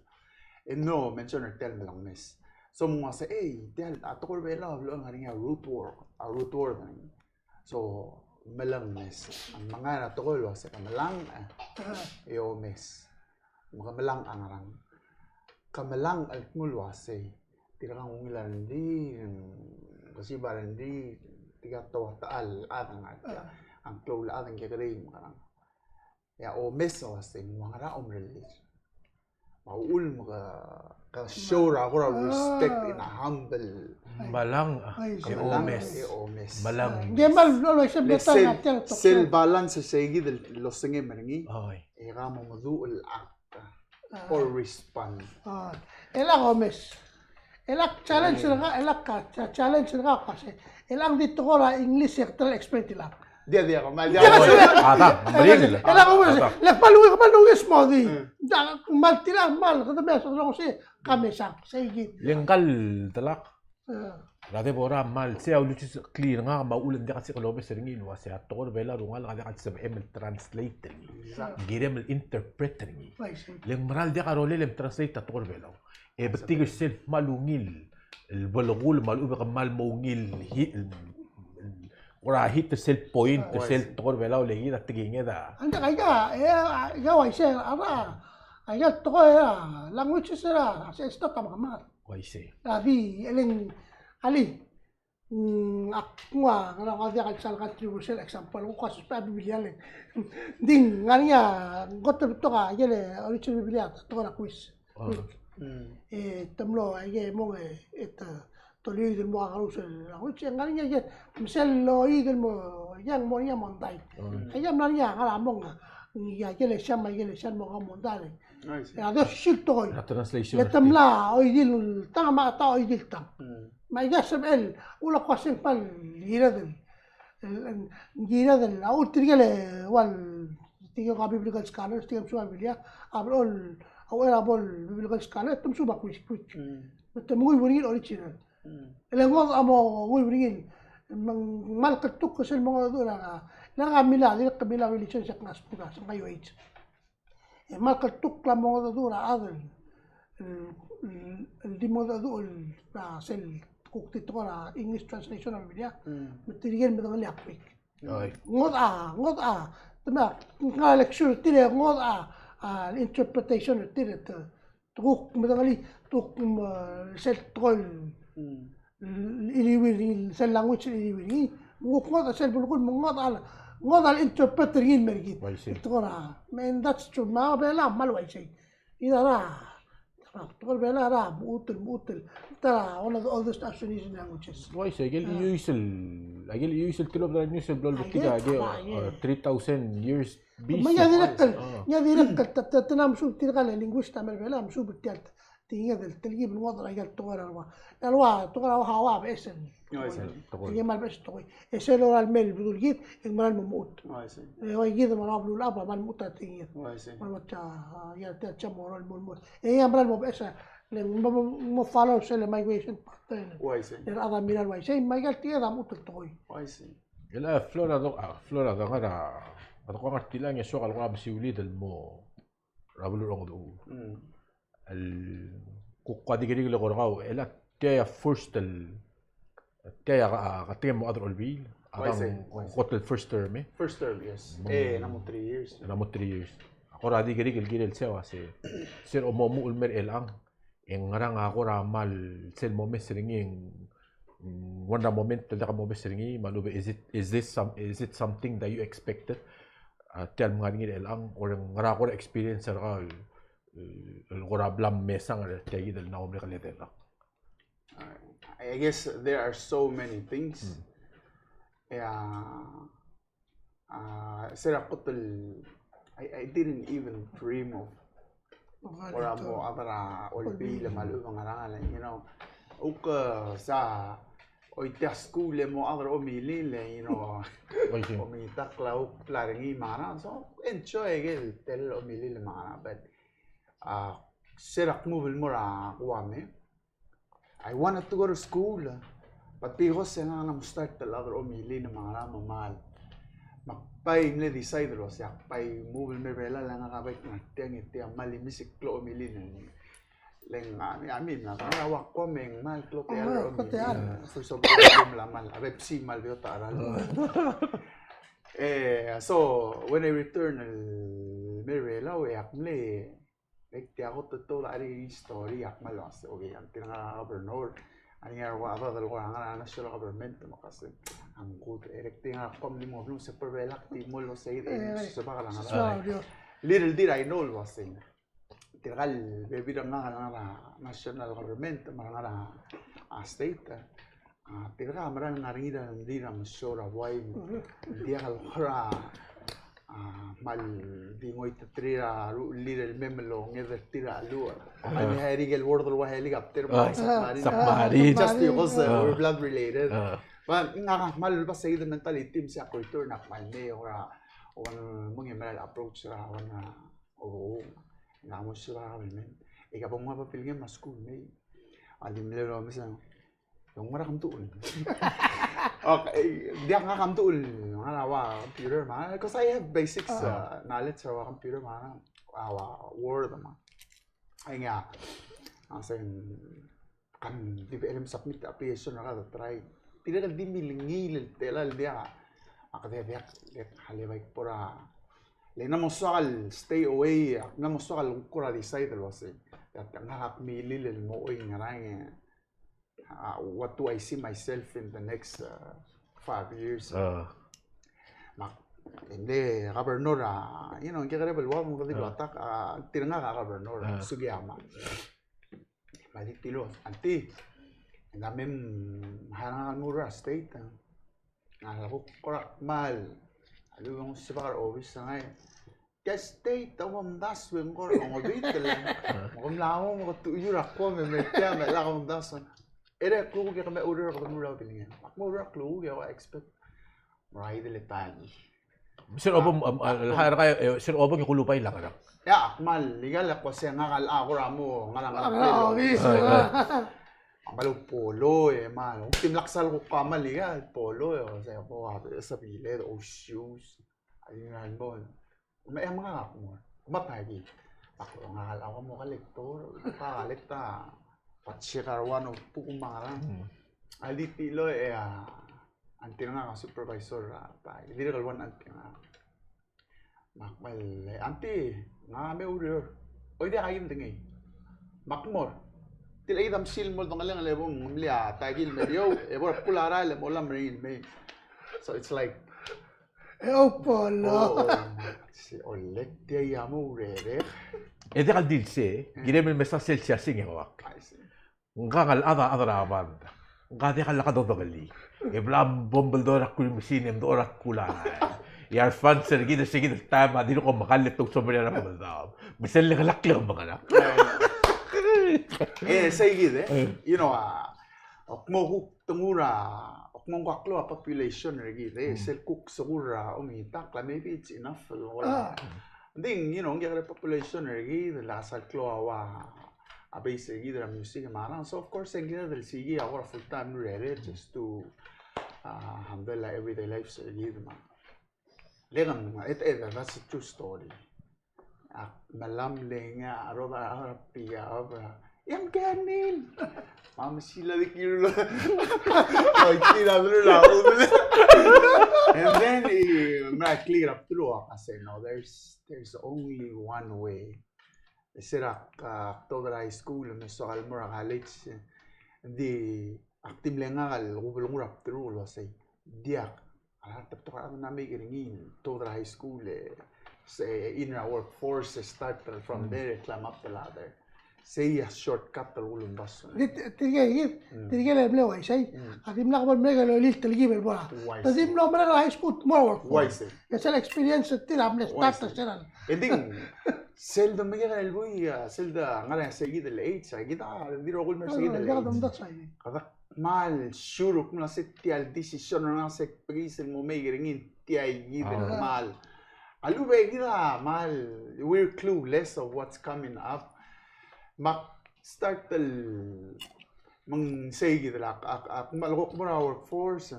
E mlo mention er tia el mellenges. So me ng uase, ei, tia el, a tekoi er a Belau a blo ngar er ngii a root word, a root word. So, mellenges. Me ng ngar er a tekoi el uase ke melang, e, e omes. Me ke melang a ngerang. Ke melang el kmo el uase, tirka ng ungil a rengrir, kesib a rengrir, tirka te ua techall el chad, ng ngar tia. A ngklou el chad a ng kekerei me ngerang. E a omes a uase ng ua ngera a omerellir. Me a uchul me ke, ke show er a kora respect in a humble. Melang, a, e omes. E omes. Melang. Ng kmal, sel, sel balance se kid el losengem er ngii. Oi. E ke mo meduch el act or respond. A, e le omes. E le ak challenge er ngak, e le ak cha-, challenge er ngak a se. E le ng di tekoi er a English e ke tela explain tiang. Diak, diak, kmal diak. Diak, diak. A, ta, meringel. E le omes, le kmal ungil, kmal ungil smodii. Hmm. Diak, kmal tiang, kmal, kede mesa, kede mesa, se kid. Le ngkal delak. A. Rade bo er a kmal, se a uluuchis el clear er ngak me a uchul e ng diak el sik el omes er ngii el uase a tekoi er a Belau er a ngalek a diak el sebechem el translate er ngii. Exactly. Kirem el interpret er ngii. Bai, se. Le ng meral diak a rolel e translate a tekoi er a Belau. E betik er sel kmal ungil el belkul me a lechub e ke kmal mo ungil hit, el, el, kora hit er sel point, er sel tekoi er a Belau le kid a tekinged a. Ang aika, e, aika uaisei, a, aika el tekoi er a languages er a, se, se ta me kemam. Uaisei. A di, e le ng, alii. Mm, ak ngua, ngera ngua diak el sal controversial example, ngua suspect a Biblia le. Ng di ng ngar er ngii a, ng kot el betok a, aike el original Biblia, tekoi er a quiz. Oh. Quiz. Mm. E te mlo, aike mong e, e te, te oliid el mo kakerous el language, e ng ngar er ngii a, aike, me sel oliid el mo, aike ng mo er ngii a mondai. Oh. Aike ng mla er ngii a, ngar er a mong a, ng aike el siam, aike el siam mo er a mondai. I see. E a di osisiu el tekoi. A translation. Le te mla oidil tang, me a ta oidil tang. Mm. Me aika sebechel, ulak kua se ng kmal kired el, el, el, kired el, a uchul tirke el, ua, tirke el biblical scholar, tirke el msub a Biblia, a blechoel, a uchei er a bo el biblical scholar, te msub a Greek, Greek. Mm. Me te menguiu er ngii el original. Mm. E le ngodech a mo nguiu er ngii, me ng kmal kltukl sel mengedecheduch er a, le ngak a mla, dirrek el mla religion, se ak ngar er a skuul, se ak ngar er a U H. E kmal kltukl a mengedecheduch er a chad el, el, el di mengedecheduch el, a, sel kuk di tekoi er a English translation er a Biblia. Mm. Me tirke el medengelii a Greek. Oi. Ngodech a, ngodech a, te mla, ngar er a lecture er tir e ngodech a, a, interpretation er tir e te, Te kuk medengelii, te kuk, mm, sel tekoi el, el iliuir er ngii, sel language el iliuir er ngii. Me kuk ngodech sel belkul, me ngodech a le, ngodech a le interpret er ngii el mer kid. Uaisei. Te kora, I mean, that's true. Me a Belau a kmal uaisei. Kid a, a, te kora Belau a mechut el, mechut el. Ta one of the oldest Austronesian languages. Uaisei, aike el, ah, iuis el, aike el iuis el tilobed er a news el blo lebetik a, aike, ah, uh, three thousand years B C. Me ng dirrek el, ah, ng dirrek el, te, te, te mla mesuub tirka el linguist a mei er a Belau, a mesuub er tia el tekinged el telkib el ngodech er aika el tekoi er a ua. El ua, tekoi er a ua, ua beches el. Uaisei. Tekoi. Aike el kmal beches el tekoi. E sel lorael el mei el bedul kid, e ng meral mo mechut. Uaisei. E ua kid me a ua beluulechad a kmal mechut a tekinged. Uaisei. Kmal mechut a, a, ia, tia el mo, mo, mo. E ia meral mo beches a, le mo, mo, mo follow sel migration pattern. Uaisei. E a rechad a mirrael uaisei, me aika el tekinged a mechut el tekoi. Uaisei. El a Flora do, a, Flora do ngar er a, a do ngar er tiang e soak el kora mesiulid el mo er a beluu er a Ongedechuul. Mm. El kuk a di kerik el kora kau, el a tia a first el, tia a, a, a tia mo chad er a Olbiil, a dang, uaisei, uaisei, kot el first term, e. First term, yes. Mm. E, ng mo three years. Ng mo three years. A kora di kerik el kirel sei a uase, se er a omuchel el mer chelechang, e ng ngerang a kora kmal sel momes er ngii, e ng, mm, one er a moment el diak momes er ngii, me a lechub e, is it, is this some, is it something that you expected? A, tia el menga er ngii er chelechang, or ng ngerang a kora experience er kau el, el, el kora bla mesang er tia kid el mla mo merek el edei el rak? I guess there are so many things. Hmm. Yeah. A, se er a kot el, I, I didn't even dream of kora mo chad er a Olbiil me a lechub e ng ngerang, you know. Uk, e, sa, oitii a skuul e mo chad er a Omilil, you know. Oitii. Omitakl a uk bla er ngii me a ngerang. So, enjoy aike el tela el Omilil me a ngerang. But, a, se er a kmub el mo er a Guam, e. I wanted to go to school, but because e ngak a mla mo start el chad er a Omilil me a ngerang me kmal. Me ak bai mle decide el uase ak bai move el mer a Belau, le ngak a bai kngar tiang e tia kmal misiik el klou a Omilil. Le ng, a mei, a mei, ng ngar er a Guam e ng kmal klou a techall er a Omilil. First of all, a mla kmal, a Pepsi kmal beot a cheral. E, so, when I return el mer a Belau, e ak mle Bek tia kot el tolai a story, ak kmal uase, okay, a tir ngar er a governor, a tir ngar er a, a ua, a ua, a ua, ngar er a national government, me ak uase, I'm good, e dirrek tir ngar er a Guam el mo blo, se per belak di mo el uase, e, se bek el ngar er a. Little did I know el uase tirka el bebil er ngak a ngar er a national government, me a ngar er a, a state, a, tirka a mera el ngar er ngii a rengrir a mesiou er a buai, diak el kora, a, kmal di ngoititerir a ruchellel el mei me longed er tir a lua. A, me a ikel word el ua helicopter, me a, submarine. Submarine. Just because, uh, we're blood related. But ngak a kmal ua se el mentality me se ak return a kmal mei, or a, or mo ng mera el approach er a, or a, o, ng mo se er a government. E ka bo ngua babilngem a school mei. A di mle ua mesa, ng ngera ke mdu. Okay, diak ngak a mdu, ngak a ua computer me a, 'cause I have basics, uh, knowledge er a ua computer me a, a ua Word me a. Ai ngak a, a se ng, ka di bechel el submit application er a, ka try. Tirke el di milengiil el tela el diak, ak di diak, diak, a le bai kora, le ng mo soak el stay away, ng mo soak el kora decide el uase, diak, ngak a milil el mo ua ngerang, e, a, what do I see myself in the next, uh, five years? Me ak, e le governor a, you know, ng kekerei el ua, me ng di, a, tirka a governor, Sugiyama. Me a di tilu, auntie, ng mei me hire ngak el mo er a state, a. Ng kuk kora kmal, a lebo ng sebechek er a obis a ngai. Tia state a omdasu e ng kora ng obit el. Me kom mla mo, me kom tuiu er a Guam e me tia me lak omdasu. E a klukuk e kemiu a oureor, kede mo er a building. Ak mo oureor a klukuk e ua expect. Mo er a idel e tang. Sel obong, um, uh, hire er a, e, sel obong e kulubai el ngerang. Ia, kmal, ikal ko se ngak a kora mo, ngerang, ngerang, a, pelo. Obis. A, a. Kmal polo e, kmal. Ng dimlak sal ko kmal ikal polo e, o se ko a, se biled, o shoes. A, ikal bo. Me a ngak a mo. Me a tagi. Ak ngak a mo collector, ka collect a. Patsi kar one of two me a ngerang. Hmm. A di tilo e a, auntie er ngak a supervisor er a, ta, dirrek el ua auntie er ngak. Me ak kmal, e, auntie, ngak a me oureor. Oi, diak, aki medengei. Me ak mo er. Tia el chad a mesil el mo dengelengel e bo mlei a taekii el mer eou, e bo er a bkul a rael e mo lak meringel mei. So it's like, e opolo. Oh, se olek tia a mo urerek. E diak el di el sei, kirem el mesa sel siasing e ngak. I see. Ngak a chad, chad er a band. Ngak a diak el lak dodengelii. E bla bo mbeldor a kuil mesin e mdechor a bkul a rael. E a re fans er kid, se kid el taem a dirk omekall e te ousomerii a rebeldam. Me sel lekelakl e omengelak. E, sei kid, e. You know, a, ak mo kuk tengur a, ak mo nguu a klou a population er kid, e. Sel kuk sekur a omengitakl a, maybe it's enough el ua. Ng di, you know, ng diak a population er kid, el sel klou a ua a base er kid er a music me a rang. So of course, e ng kired el sikii a kora full time el urerek just to, uh, handle a everyday life er kid me a. Le ng, e, e, that's a true story. Ak melamleng a rodar a pia, a bra. Yang Daniel. Mam sila di kiru. Ai, kira dulu la. And then, e, me a clear up through, ak a say, no, there's, there's only one way. E se er a, a, ak tuobed er a high school, me soak el mo er a college, e. Ng di, ak di mle ngak el kubelngur a bdeluk el uasei. Diak, a, te betok a rechad el mla mei er ngii, tuobed er a high school, e, se, in a workforce, e start from there, e climb up the ladder. Sei a shortcut el kulumdasu. Di, tirke, tirke el mle uaisei. A dimlak bo el merek el olilt el kib el bo er a. Uaisei. Te di mlo merek el high school, mo er a workforce. Uaisei. E sel experience er tir a mle start er sel. E di, sel de mekek el buil, a, sel de ngar er sei kid el age, a, kid a di rokui el mer sei kid el age. Kede kmal sure el kmo se tia el decision er ngak se bekiis el mo mei er ngii, tia kid el kmal. A lechub e kid a kmal, we're clueless of what's coming up. Me ak start el, me ng sei kid el ak, ak, ak, me ak mo er a workforce,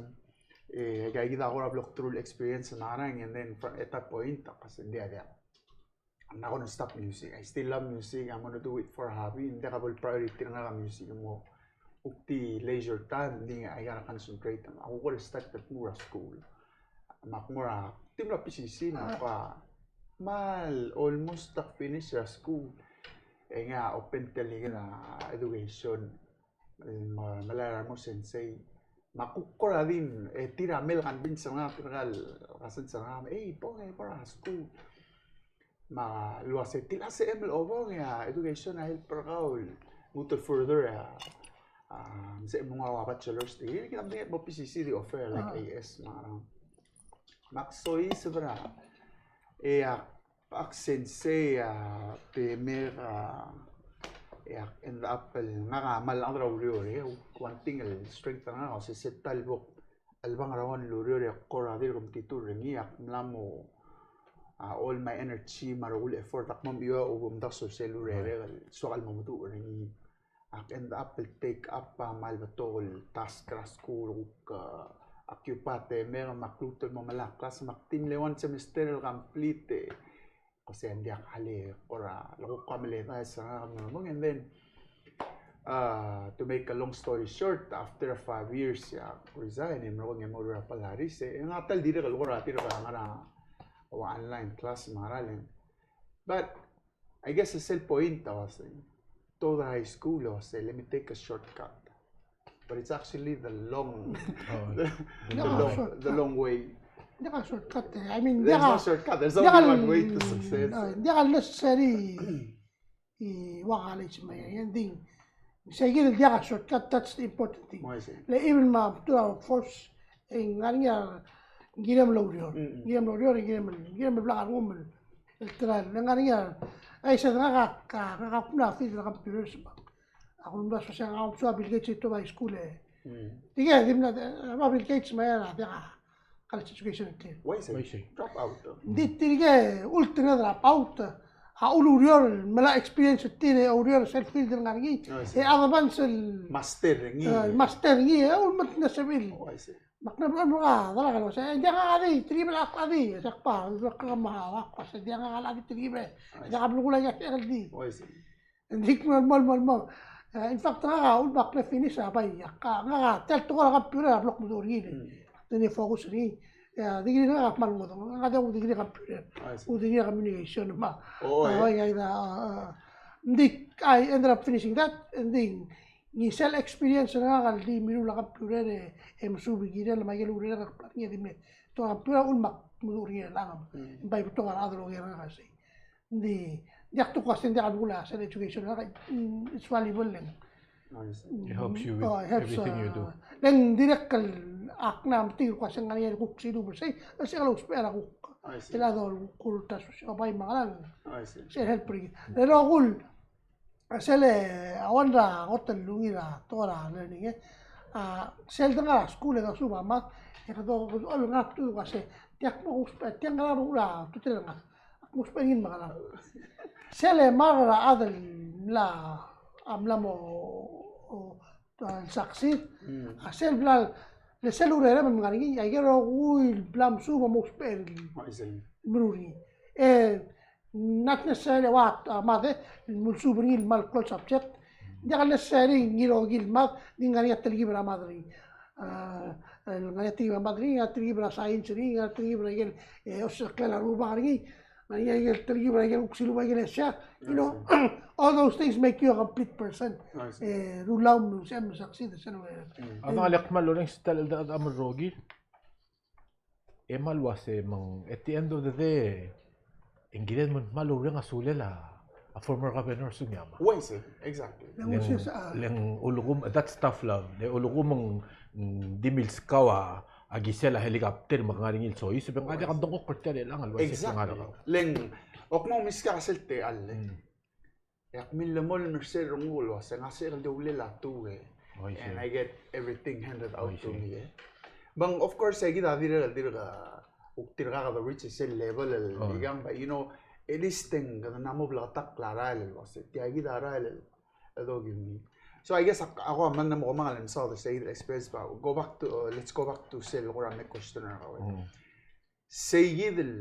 e, aika kid a kora blo through el experience me a rang, and then from, at that point, ak a se ng diak, diak. I'm not gonna stop music. I still love music. I'm gonna do it for a hobby. Ng diak a bo el priority er ngak a music el mo kuk di leisure time, ng di I gotta concentrate. Ak kora start el mo er a school. Me ak mo er a, di mlo P C C, me ak kmal almost ak finish er a school. E ngii a open tia el education. Me, melai er a remo sensei. Me ak kuk kora di, e tir a mle convince er ngak, tirka el kasensei er ngak, e, bo, e, bo er a school. Me a le uase, tia el sebechem el obong e a education a help er kau el lmuut el further e a, a, sebechem el nguu a bachelor's degree, kid a medengei el mo P C C di offer, like, A S me a rang. Me ak soiseb er a, e a ak sensei a, te mei a, e ak end up el ngak a kmal chad er a ureor, e, one thing el strength er ngak a se, se ta el bo el bang er a one el ureor e kora dirk metitur er ngii, ak mla mo, a, all my energy me a rokui el effort ak mo mechiuaiu a omdasu er sel urerek el soak el mo meduch er ngii. Ak end up el take up a kmal betok el task er a school, kuk, a, occupy a temem me ak lmuut el mo melai a class me ak di mle one semester el complete, e. Ko se ng diak a le kora, le kuk a mle ta e se er a mo, mo, and then, uh, to make a long story short, after five years, e ak resign, e mlo, e mo er a Polaris, e ngak a ta el dirrek el kora tirka ngar er a ua online class me a raleng. But I guess sel point a uase, tuobed er a high school a uase, let me take a shortcut. But it's actually the long, the, the long, the long way. Ng diak a shortcut, e. I mean, there's no shortcut. There's only one way to success. Ng diak a necessary e ua college me a, e ng di, sei kid el diak a shortcut, that's the important thing. Le even me a bdelul a workforce, e ng ngar er ngii a kirem el oureor. Kirem el oureor, kirem el, kirem el blak a rengum el, el try. Le ngar er ngii a, e se ngak a, ngak a kuk mla field er a computers me a. Ak ulemdasu el uase ngak a omdasu a Bill Gates e tuobed er a high school, e. Tirke, di mla, e, a Bill Gates me a diak a college education er tir. Uaisei. Uaisei. Drop out. Ng di tirke, ulterekokl el drop out. A ulureor, melai a experience er tir, e oureor er sel field el ngar er ngii. Uaisei. E advance el master er ngii. E, master er ngii, e, ulemes a sebechiu. Uaisei. Me ak mla mo er a delak el uase, e, ng diak a di, tirke el ak di, e, se ak ba, e, ak kemam a, ak uase, ng diak a di tirke el, e, diak a belkul a ikel di. Uaisei. Ng di kmal mo, mo, mo. E, in fact, ngak a ulekum ak mle finish a bai, ak, ngak a tia el tekoi er a computer a blo kmeduch er ngii. Te mle focus er ngii. E, degree er ngak a kmal ngodech, ngak a di degree er a computer. Uledegree er a communication me a. O, e. Bai, bai, a, a, Ng di, I ended up finishing that, ng di, ng sel experience er ngak el di mirruul a computer e, e mesuub er a kirel me a ikel urerek el plan er ngii e di me, te ua computer a uchul me ak meduch er ngii er chelechang. Mm. Ng bai betok a rechad el oker er ngak a sei. Ng di, ng diak, te kuk uasei ng diak a belkul a sel education er ngak, mm, it's valuable, le ng. I see. It helps you with, oh, it helps, everything you do. Uh, le ng dirrek el ak mla metik el kuk uasei ng ngar er ngii a kuk siluub er sei, el se el ousbech er a kuk. I see. El a dolekoi a ultasu se bai me a ngerang. I see. Se el help er ngii. Le rokui el, sel, a one er a kot el ungil er a tekoi er a learning, e. A, sel dengar er a skuul e dosuub a math, e kede, kede olengasech el kuk uasei, tia ak mo ousbech, tia ngera a ultutelel ngak. Ak mo ousbech er ngii me a ngerang. Sel lemall er a chad el mla, a mla mo, o, a, succeed. Mm. A sel bla, le sel urerem el ngar er ngii, a ikel rokui el bla mesuub a mo ousbech el, oh, I see, meruul er ngii. E, not necessarily a ua, a, math, e, el mesuub er ngii el kmal klou el subject. Ng diak el necessary ngii el rokui el math, ng di ngar er ngii a telkib er a math er ngii. A, el ngar er ngii a telkib er a math er ngii, ngar er ngii a telkib er a science er ngii, ngar er ngii a telkib er a ikel, e, osisechakl er a rubak er ngii. Ngar er ngii a ikel telkib er a ikel kuk siluub a ikel ese, you know, all those things make you a complete person. I see. E, rulau me se el succeed, se el, mm. A dang a le kmal orrenges el ta el, ta el, ta el rokui. E kmal uasei me ng, at the end of the day, e ng kired me ng kmal oureng a sulel a, a former governor Sugiyama. Uaisei, exactly. Le ng, le ng ulekum, that's tough love. Le ulekum ng, mm, di milskau a, a kisel a helicopter me ke ngar er ngii el soiseb, e ng diak a dengchokl er tia el chelechang el uaisei. Exactly. Ngar er kau. Le ng, ak mo milskau a sel techall, e. Mm. E ak millemolem er sel renguk el uasei ng sebechek el di oulel a tuke. Oh, I see. And I get everything handed out to me, e. Me ng, of course, e kid a dirrek, dirrek, a, kuk tirka kede reach sel level el, oh, ikang, but, you know, at least e ng kede mla mo bleketakl a rael el uasei tia kid a rael el, el dokim. So I guess ak, ak ua mla mo kemanget el mesaod er sei kid el experience, but go back to, uh, let's go back to sel kora me question er kau. Mm. Sei kid el,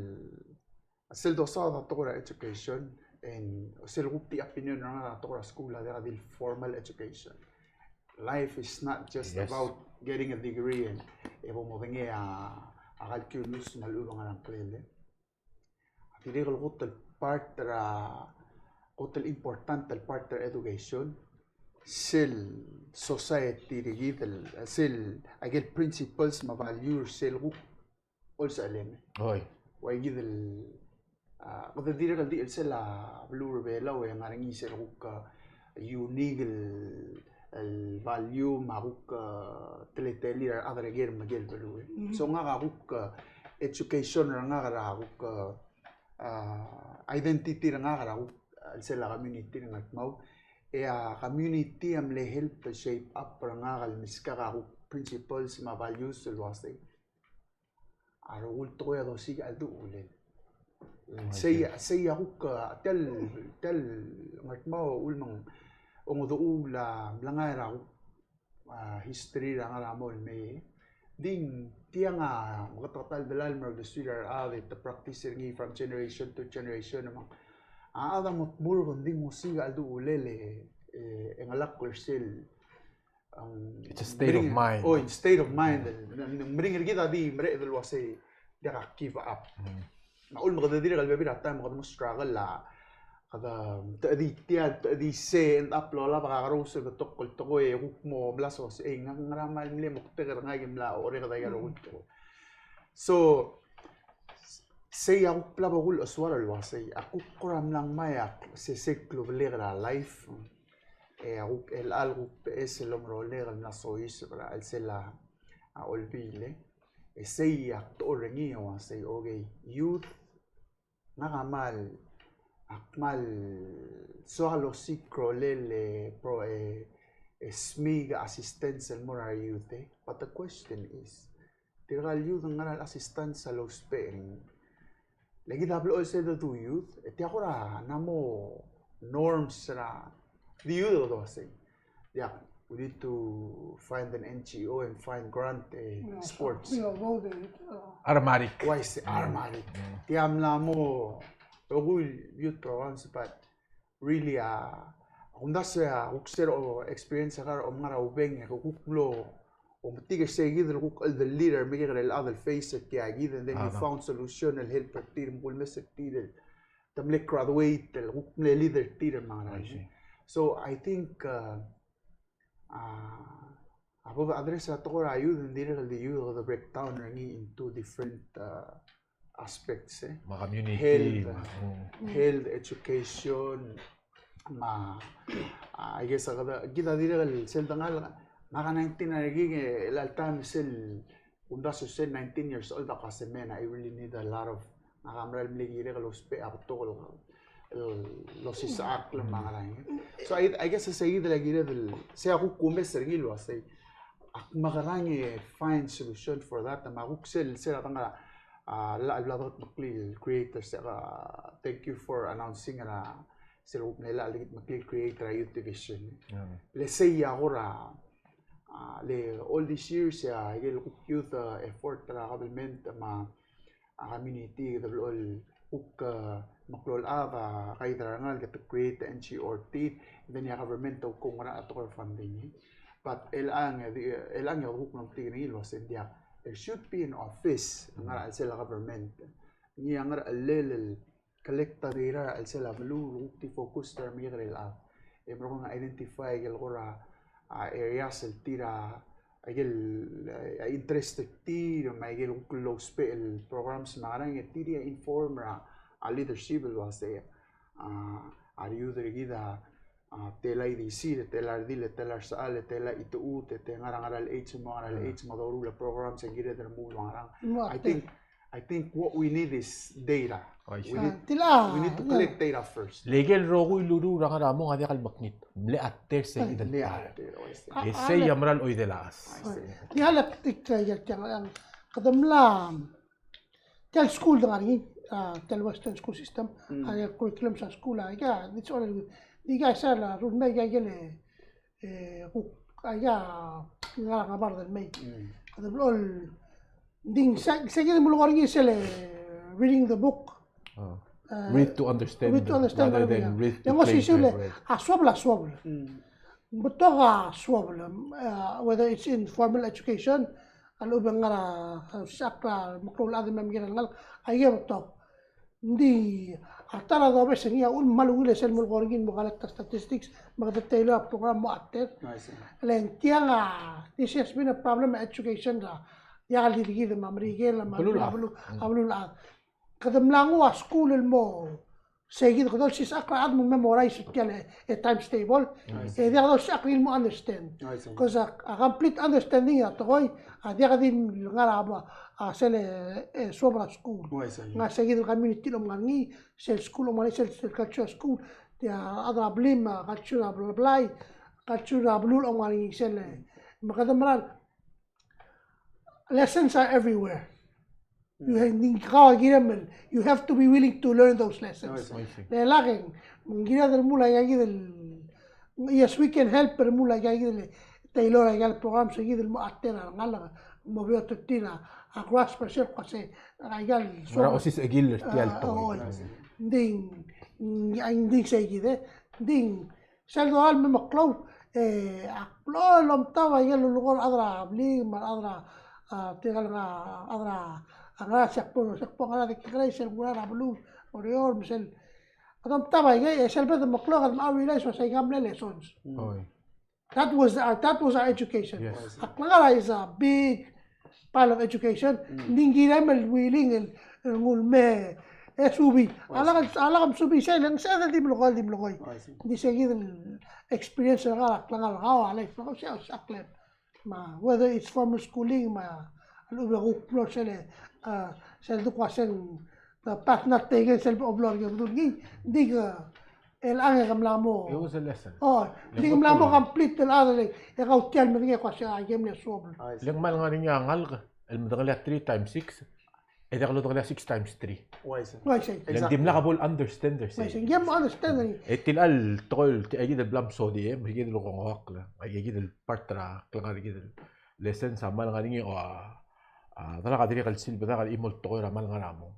sel dosaod a tekoi er a education, e ng sel kuk di opinion er ngak a tekoi er a skuul a diak di el formal education. Life is not just, yes, about getting a degree and e bo modengei a, a calculus me a lechub e ng ngerang, klele. A dirrek el kot el part er a, kot el important el part er a education, sel society er kid el, sel, a ikel principles me a value er sel kuk olsechelem. Oi. Ua ikid el, a, kede dirrek el di chelsel a beluu er a Belau e ng ngar er ngii sel kuk, a, unique el, el value me a kuk, a, teletelir a rechad er a ker me a ker el beluu, e. Mhm. So ngak a kuk, a, education er ngak er a kuk, a, a, identity er ngak er a kuk, a, chelsel a community er a Ngardmau. E a community a mle help el shape up er ngak el meskak a kuk principles me a values el uasei a rokui el tekoi a dosiik a cheldechullel. Sei, sei a kuk, a, tia el, tia el Ngardmau a uchul me ng ongedechuul a mlengai er a kuk, a, history er a ngar er a mong el mei. Di ng tiang a meketeketang el delal me a uldesuir a rechad e te practice er ngii from generation to generation me ng, a, a chad a mo tmurk e ng di ng osiik a cheldechullel e, e, e ngelakl er sel It's a state of mind. Oh, it's state of mind. Mm. Ng, ng meringel er kid a di mereched el uasei diak a give up. Mm. Me a uchul me kede dirrek el bebil er a taem me kede mo struggle a, kede, te di tia, te di sei, end up el olab a kakerous el betok el tekoi e kuk mo mla soiseb, e ngak ngera me a mle moktek er ngak e mla orreked a ikel rokui el tekoi. So, sei a kuk bla bo kul chesuar el uasei, a kuk kora mla ngmai a se, sei klobelek er a life. E a kuk chelecha el kuk beches el omerolek el mla soiseb er a chelsel a olbiil, e sei a kdechor er ngii el uasei, okay, youth, ngak a kmal, a kmal soak el osiik a rolel e, pro, e, e smiik a assistance el mo er a youth, e. But the question is, tirka el youth ng ngera el assistance a lousbech er ngii? Le kid a blechoel sel dedu youth, e tia kora ng mo norms er a di youth el uasei, diak, we need to find an N G O and find grant, e, sports. Automatic. Uaisei, automatic. Mm. Tia mla mo, rokui el youth programs, but really, a, a kumdasu e a kuk sel experience er kau el omngar er a ubeng, e kuk mlo ometik er sei kid el kuk cheldellir a remekekerei el chad el face er tia kid, and then you found solution el help er tir me kulmes er tir el te mle graduate el kuk mle leader er tir me a ngerang. I see. So I think, uh, uh, a bo address er a tekoi er a youth, ng dirrek el di youth, the breakdown er ngii into different, uh, aspects, e. Me a community, health, me a, mm, health, education, me a, ah, I guess, a kede, kid a dirrek el sel dengal, ngak a nineteen er ngii, e, el alta me sel, kumdasu sel nineteen years old, a kmo se, man, I really need a lot of, ngak a mera el mle kirek el ousbech a betok el, el osisechakl me a ngerang. So I, I guess se kid el kired el, sei a kuk kumes er ngii el uasei, ak mekerang e find solution for that, me a kuk sel, sel a dengar, a, llach el bla dengedmeklii el creator, se, a, thank you for announcing er a, sel kuk mle llach el dengedmeklii el creator er a youth division. Yeah. Le sei a kora, a, le all these years, a, ikel kuk youth, a, effort er a government, me a, a, community, kede blechoel kuk, a, meklou el chad, a, kaid er a rengalek, kede create a N G O er tir, then a government a kuk ngar er ngii a tekoi er a funding, e. But chelechang, e, di, chelechang e kede kuk mlo metik er ngii el uasei ng diak, there should be an office, ngar er a chelsel a government. Ngii a ngar er a chelsel el collect a data er a chelsel a beluu, el kuk di focus er a remekekerei el chad. E merekong a identify ikel kora, a, areas el tir a, ikel, a, interest er tir, me a ikel kuk lousbech el programs me a ngerang, e tir a inform er a, a leadership el uasei, a, a re youth er kid a, a, tela a di sir, tela a redil, tela a resechal, tela a chitechut, te ngar er a, ngar er a age, mo ngar er a age, mo doruul a programs e ng kired el remuul me a ngerang. I think, I think what we need is data. Oh, I see. We need, ah, tila, we need to collect data first. Le ikel rokui el ureor er a ngar er a mong a diak el mekngit. Mle ater se kid el, mle ater, oh, I see. E sei a mera el oidel a chais. I see. Tia el, tia el, tia el, kede mla, tia el school de ngar er ngii, a, tia el Western school system, a, curriculum er a school, a, ika, it's all, ika sel, a, rule me, ika, ika, e, e, kuk, aika, ngar er a ngebard el mei. Mm. Kede blechoel, ng di, se, se kid el melekoi er ngii sel, e, reading the book. Ah. E, read to understand, read to understand, rather than read to play, right. A suobel a suobel. Mm. Betok a suobel, e, whether it's in formal education, a lechub e ng ngar er a, a, sel meklou el chad me a mekekerei el ngalek, aike betok. Ng di, a ta er a dobes er ngii a uchul me ng ungil e sel melekoi er ngii el mo collect a statistics, me kede tailor a program mo ater. I see. Le ng tiang a, this has been a problem er a education er a, diak el di kid me a Merikel, me a beluu, a beluu, a beluu el chad. Kede mla nguu a skuul el mo, se kid kede olsisechakl er a chad me ng memorize er tia el, e, times table. I see. E diak kede olsisechakl el mo understand. I see. Because a, a complete understanding er a tekoi, a diak di ngar er a, a sel, e, suobel er a skuul. Oh, I see. Ng ngar er se kid el community el ngar er ngii, sel skuul el ngar er ngii, sel, sel culture er a skuul, tia a chad er a blim, a culture er a blai, culture er a beluu el ngar er ngii sel, e. Me kede mera el, lessons are everywhere. You have, ng di kau a kirem el, you have to be willing to learn those lessons. Oh, I see. Le lak e ng, me ng kired el remuul aika kid el, yes, we can help, remuul aika kid el, tailor aika el program se kid el mo ater a rengalek, mo beot er tir a grasp er sel kmo se, aika el, mera osisechakl er tia el tekoi. Ng di, ng di se kid, e, ng di, sel doal me meklou, e, ak blechoel omtab aike el lulekoi er a rechad er a blik, me a rechad er a, a, tirka el ngar, a rechad er a, a ngar er a, se ak bo, se ak bo ngar er a kekerei sel kuk ngar er a beluu, Oreor, me sel, ak omtab aike, e sel bo de meklou, ak mla realize el uasei aika mle lessons. Mm. Oi. That was our, that was our education. Yes. A klengar er a is a big pile of education. Mm. Ng di ng kirem el willing el, el nguu el me, e subii. Oh, I see. A lak, a lak msubii sei, le ng sebeched el di melekoi, di melekoi. Oh, I see. Ng di se kid el experience er kau, a klengar er kau, a life er kau, se, se a klem. Me a, whether it's formal schooling, me a lechub e kuk blo sel, a, sel dekua sel, the path not taken, sel bo blo er ngii, ng di, ng di ke, el ang e ke mla mo. It was a lesson. Oh, ng di ke mla mo complete el chad el, e kau tia el medengei el kmo se, a, aike mle suobel. I see. Le ng kmal ngar er ngii a ngalek el medengelii a three times six, e diak lodengelii a six times three. Uaisei. Uaisei. Le ng dimlak a bo el understand er sei. Uaisei, ng di mo understand er ngii. E tilecha el tekoi el, tia kid el bla msodii, e, me kid el kongokl, e, kid el part er a klengar er kid el lessons a kmal ngar er ngii, o a, a, delak a dirrek el silbedak el chimo el tekoi er a kmal ngar er a mong.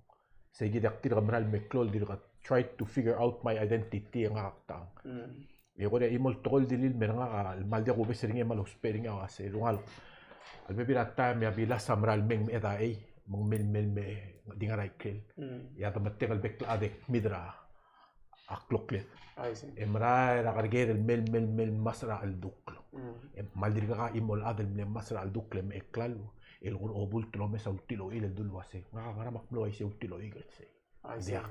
Se kid e ak dirk mera el meklou el dirk try to figure out my identity e ngak a ktang. Mm. E kora chimo el tekoi el dilu el mer ngak el kmal diak kubes er ngii e kmal ousbech er ngii a uasei, a rengalek, a lebebil er a taem e a bilas a mera el mei me a chedechei, me ng mei, mei, mei, di ngar er a ikrel. Mm. E a demetengel bek el chad e kmid er a a klokled. I see. E merael er a kerker el mei, mei, mei el master er a cheldukl. Mm. E kmal dirkak a chimo el chad el mle master er a cheldukl e mecheklalo, el kora obult el omes a ultil oil el dul uasei, ngak a ngera me ak mlo uaisei ultil oil el sei. I see. Diak.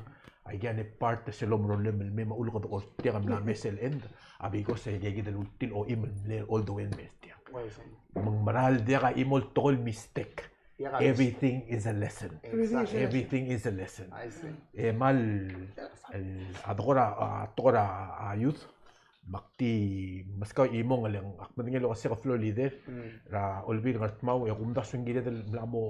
Aike a ne part er sel omerolem el mei me a ulekedechor er tiang a mla mes el end, a because aike kid el ultil oim el mle all the way el mei er tiang. I see. Me ng mera el diak a chimo el tekoi el mistake. Diak a everything is a lesson. Exactly. Everything is a lesson. I see. E kmal, el, a tekoi er a, a tekoi er a, a youth, me ak di meskau a chimong el ng, ak medengei el uasei ke floor leader, mm, er a Olbiil er Ngardmau, e kumdasu e ng kired el mla mo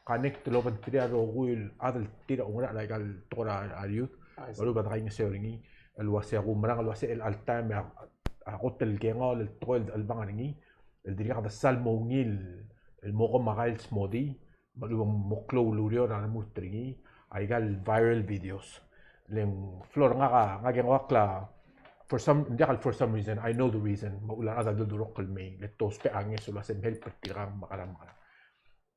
connect el obengterir a rokui el chad el tir a oungerachel er aika el tekoi er a, a youth. I see. Me a lechub e de kaingeseu er ngii el uasei, ak oumerang el uasei el chelecha el taem e a, a kot el kengaol el tekoi el dechelebangel er ngii, el dirkak de sal mo ungil el mo kom a kais el smodii, me a lechub e ng mo klou el ureor a remurt er ngii, aika el viral videos. Le ng floor ngak a, ngak e ng uakl a, for some, ng diak el for some reason, I know the reason, me a uchul a rechad a doldurokl el mei, le te ousbech a ngeso el uasei mhelp er tirkang me a kerang me a kerang.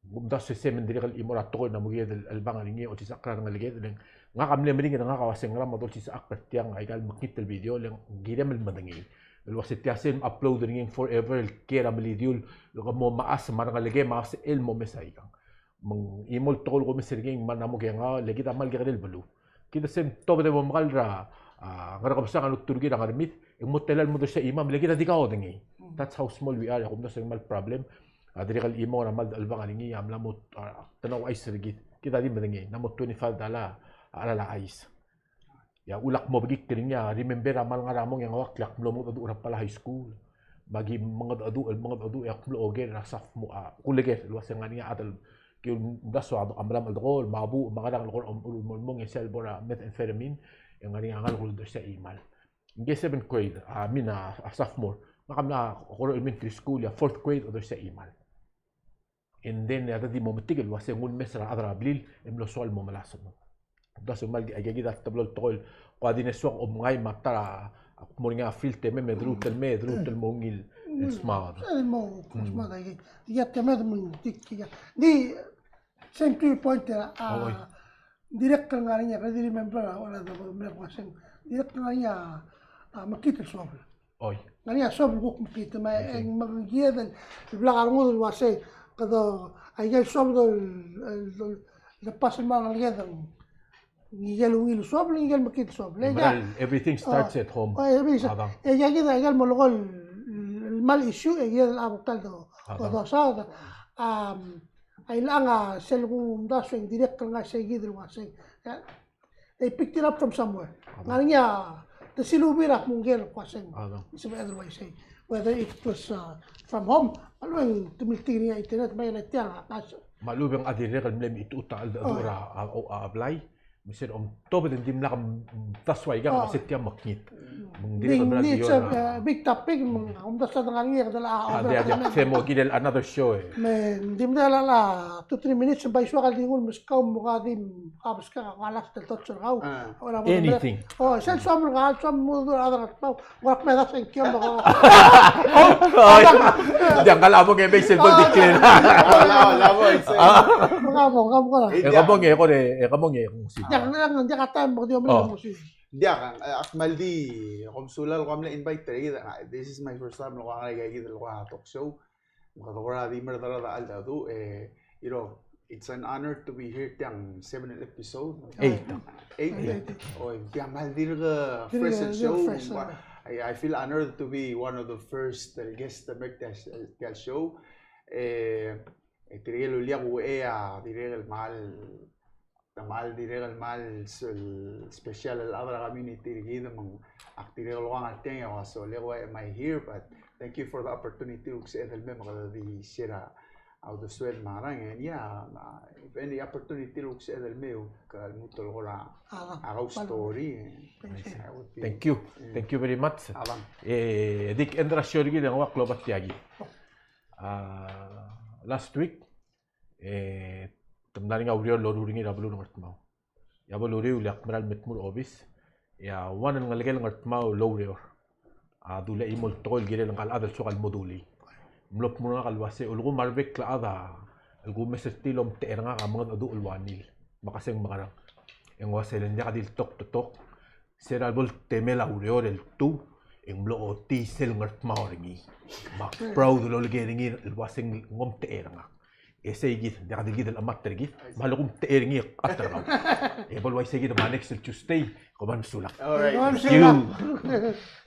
Kumdasu e sei me ng dirrek el chimo er a tekoi el mo kired el chelebangel er ngii, olsisechakl er a rengeleked, le ng ngak a mle meringel er ngak a uasei ngera me dolsisechakl er tiang, aika el mekngit el video, le ng kirem el medengei el uasei tia sel upload er ngii e ng forever el kiei er a melidiul, el ke mo mechas me a rengelekem a sebechel el mo mes aikang. Me ng chimo el tekoi el kumes er ngii e ng kmal mo kengaol, le kid a kmal kekerei el beluu. Kid a sel tobed e mo mekall er a, a, Ngerkebesang el turkii er a Ngermid, e ng mo tela el mo dosang a chimam, le kid a di kaodengei. Mm. That's how small we are, e kumdasu e ng kmal problem. A dirrek el chimong er a kmal dechelebangel er ngii, a mla mo, a, tenau a chais er kid. Kid a di medengei, ng mo twenty-five dollar a cheral a chais. E a uchul ak mo bekikl er ngii, a remember a kmal ngar er a mong e ng uakl e ak mlo mengedecheduch er a Palau High School. Me aki mengedecheduch, mengedecheduch e ak mlo oker er a sophomore, a, kuleker el uasei ng ngar er ngii a chad el ki uldasu a, a melam el dekol, me a buch, me a ngerang el kora mo, mo, mo, mong e sel bo er a methamphetamine, e ng ngar er ngii a ngalek el dosang a chimal. Ngii a seventh grade, a, I mean, a, a sophomore. Me ak mla kora elementary school, e a fourth grade a dosang a chimal. And then, e a di mo metik el uasei ng ulemes er a rechad er a blil, e mlo soal el mo melasem. Kumdasu e kmal, aika kid a teblo el tekoi el kuk a di ne soak a omngai me a ta er a, a kuk mo er ngii a field e mei, me deruul el mei, deruul el mo ungil el smaod. El mo smaod aike. Tia temed me ng di, tia. Di, same to your point, a, dirrek el ngar er ngii, a, di remember, a, ora de, me, me, dirrek el ngar er ngii a, a, mekngit el suobel. Oi. Ngar er ngii a suobel el kuk mekngit, me ng, me ng kired el blak a rengud el uasei, kede, aike el suobel el, el, el, el pass el mo er a ngeleked, ng ikel ungil el suobel, ikel mekngit el suobel. Everything starts at home. Oh, everything starts. E aike kid, aike el molekoi el, el kmal issue, e kired el a bo el do, do, dosaod, um, a chelechang a sel kumdasu e ng dirrek el ngar er sei kid el uasei. They picked it up from somewhere. Ngar er ngii a, te silubii er a kmo ngike el kmo uasei. Sebeched el uaisei. Whether it was, uh, from home, me a lechub e ng te miltik er ngii a internet, me a le tiang a, a. Me a lechub e ng a dirrek el mle mechitechut a cheldecheduch er a, a, a blai. Me sel omtobed e ng dimlak mdasu aikang, me se tia mekngit. Me ng dirrek el mla di, it's a, uh, big topic, me ng omdasu a ngar er ngii a kede a, a, a, a, se mo kirel another show, e. Me ng di mle a, a, two, three minutes, bai soak el di nguu el meskau me ka di, ka meskau a last el thoughts er kau. Anything. Oh, sel soam el ka, soam el mo dul a rechad er a Kau, ngak me da sengkio me ko. Oh, diak, ngak a mong e mei sel bo el declare. Ngak a mong, ngak a mong. E ka mong e, kore, e ka mong e, kung si. Diak, ngak a diak a time, bak di omel kung si. Diak, e, ak kmal di, kom sulang el kom mle invite er kid, this is my first time el ko ngar er kid el ko talk show. Me kede kora di merdechor a cheldecheduch, e, you know, it's an honor to be here tiang seven el episode. Eight. Eight. Eight. O, tiang kmal dirk fresh el show. I, I feel honored to be one of the first, uh, guest to make that, uh, that show. E, e tirke el uliak uchei a dirrek el kmal Te kmal dirrek el kmal s-, el special el chad er a community er kid me ng ak dirrek el ua ngar tiang e ua soal e ua am I here, but thank you for the opportunity el kuk sebeched el mei me kede di share a uldesuel me a ngerang, e ia, if any opportunity el kuk sebeched el mei, ke lmuut el kora a kau story. Thank you. Thank you very much. E dik end er a show er kid e ng ua klou a tiakid. A, last week, e te mla er ngii a ureor el loruul er ngii er a beluu er a Ngardmau. E a bo luriul e ak mera el me tmuu er a obis, e a one el ngelekel Ngardmau el oureor a dulii a chimo el tekoi el kirel ngka el chad el soak el mo dulii. Mlo tmuu er ngak el uasei, ulekum a rebek el chad el kumes er tir el omtechei er ngak a mengedecheduch el ua ngii, me ke sei ng mekerang? E ng uasei, le ng diak di le tok, te tok. Se er a lebo el temel a ureor el two, e ng mlo ochotii sel Ngardmau er ngii. Me ak proud el oleker er ngii el uaseng ng omtechei er ngak. E sei kid, diak di kid el chemat er kid, me a leko omtechei er ngii a ta er kau. E bo el uaisei kid me a next el Tuesday, kom kmal mesulang. All right. Kom kmal mesulang. Thank you.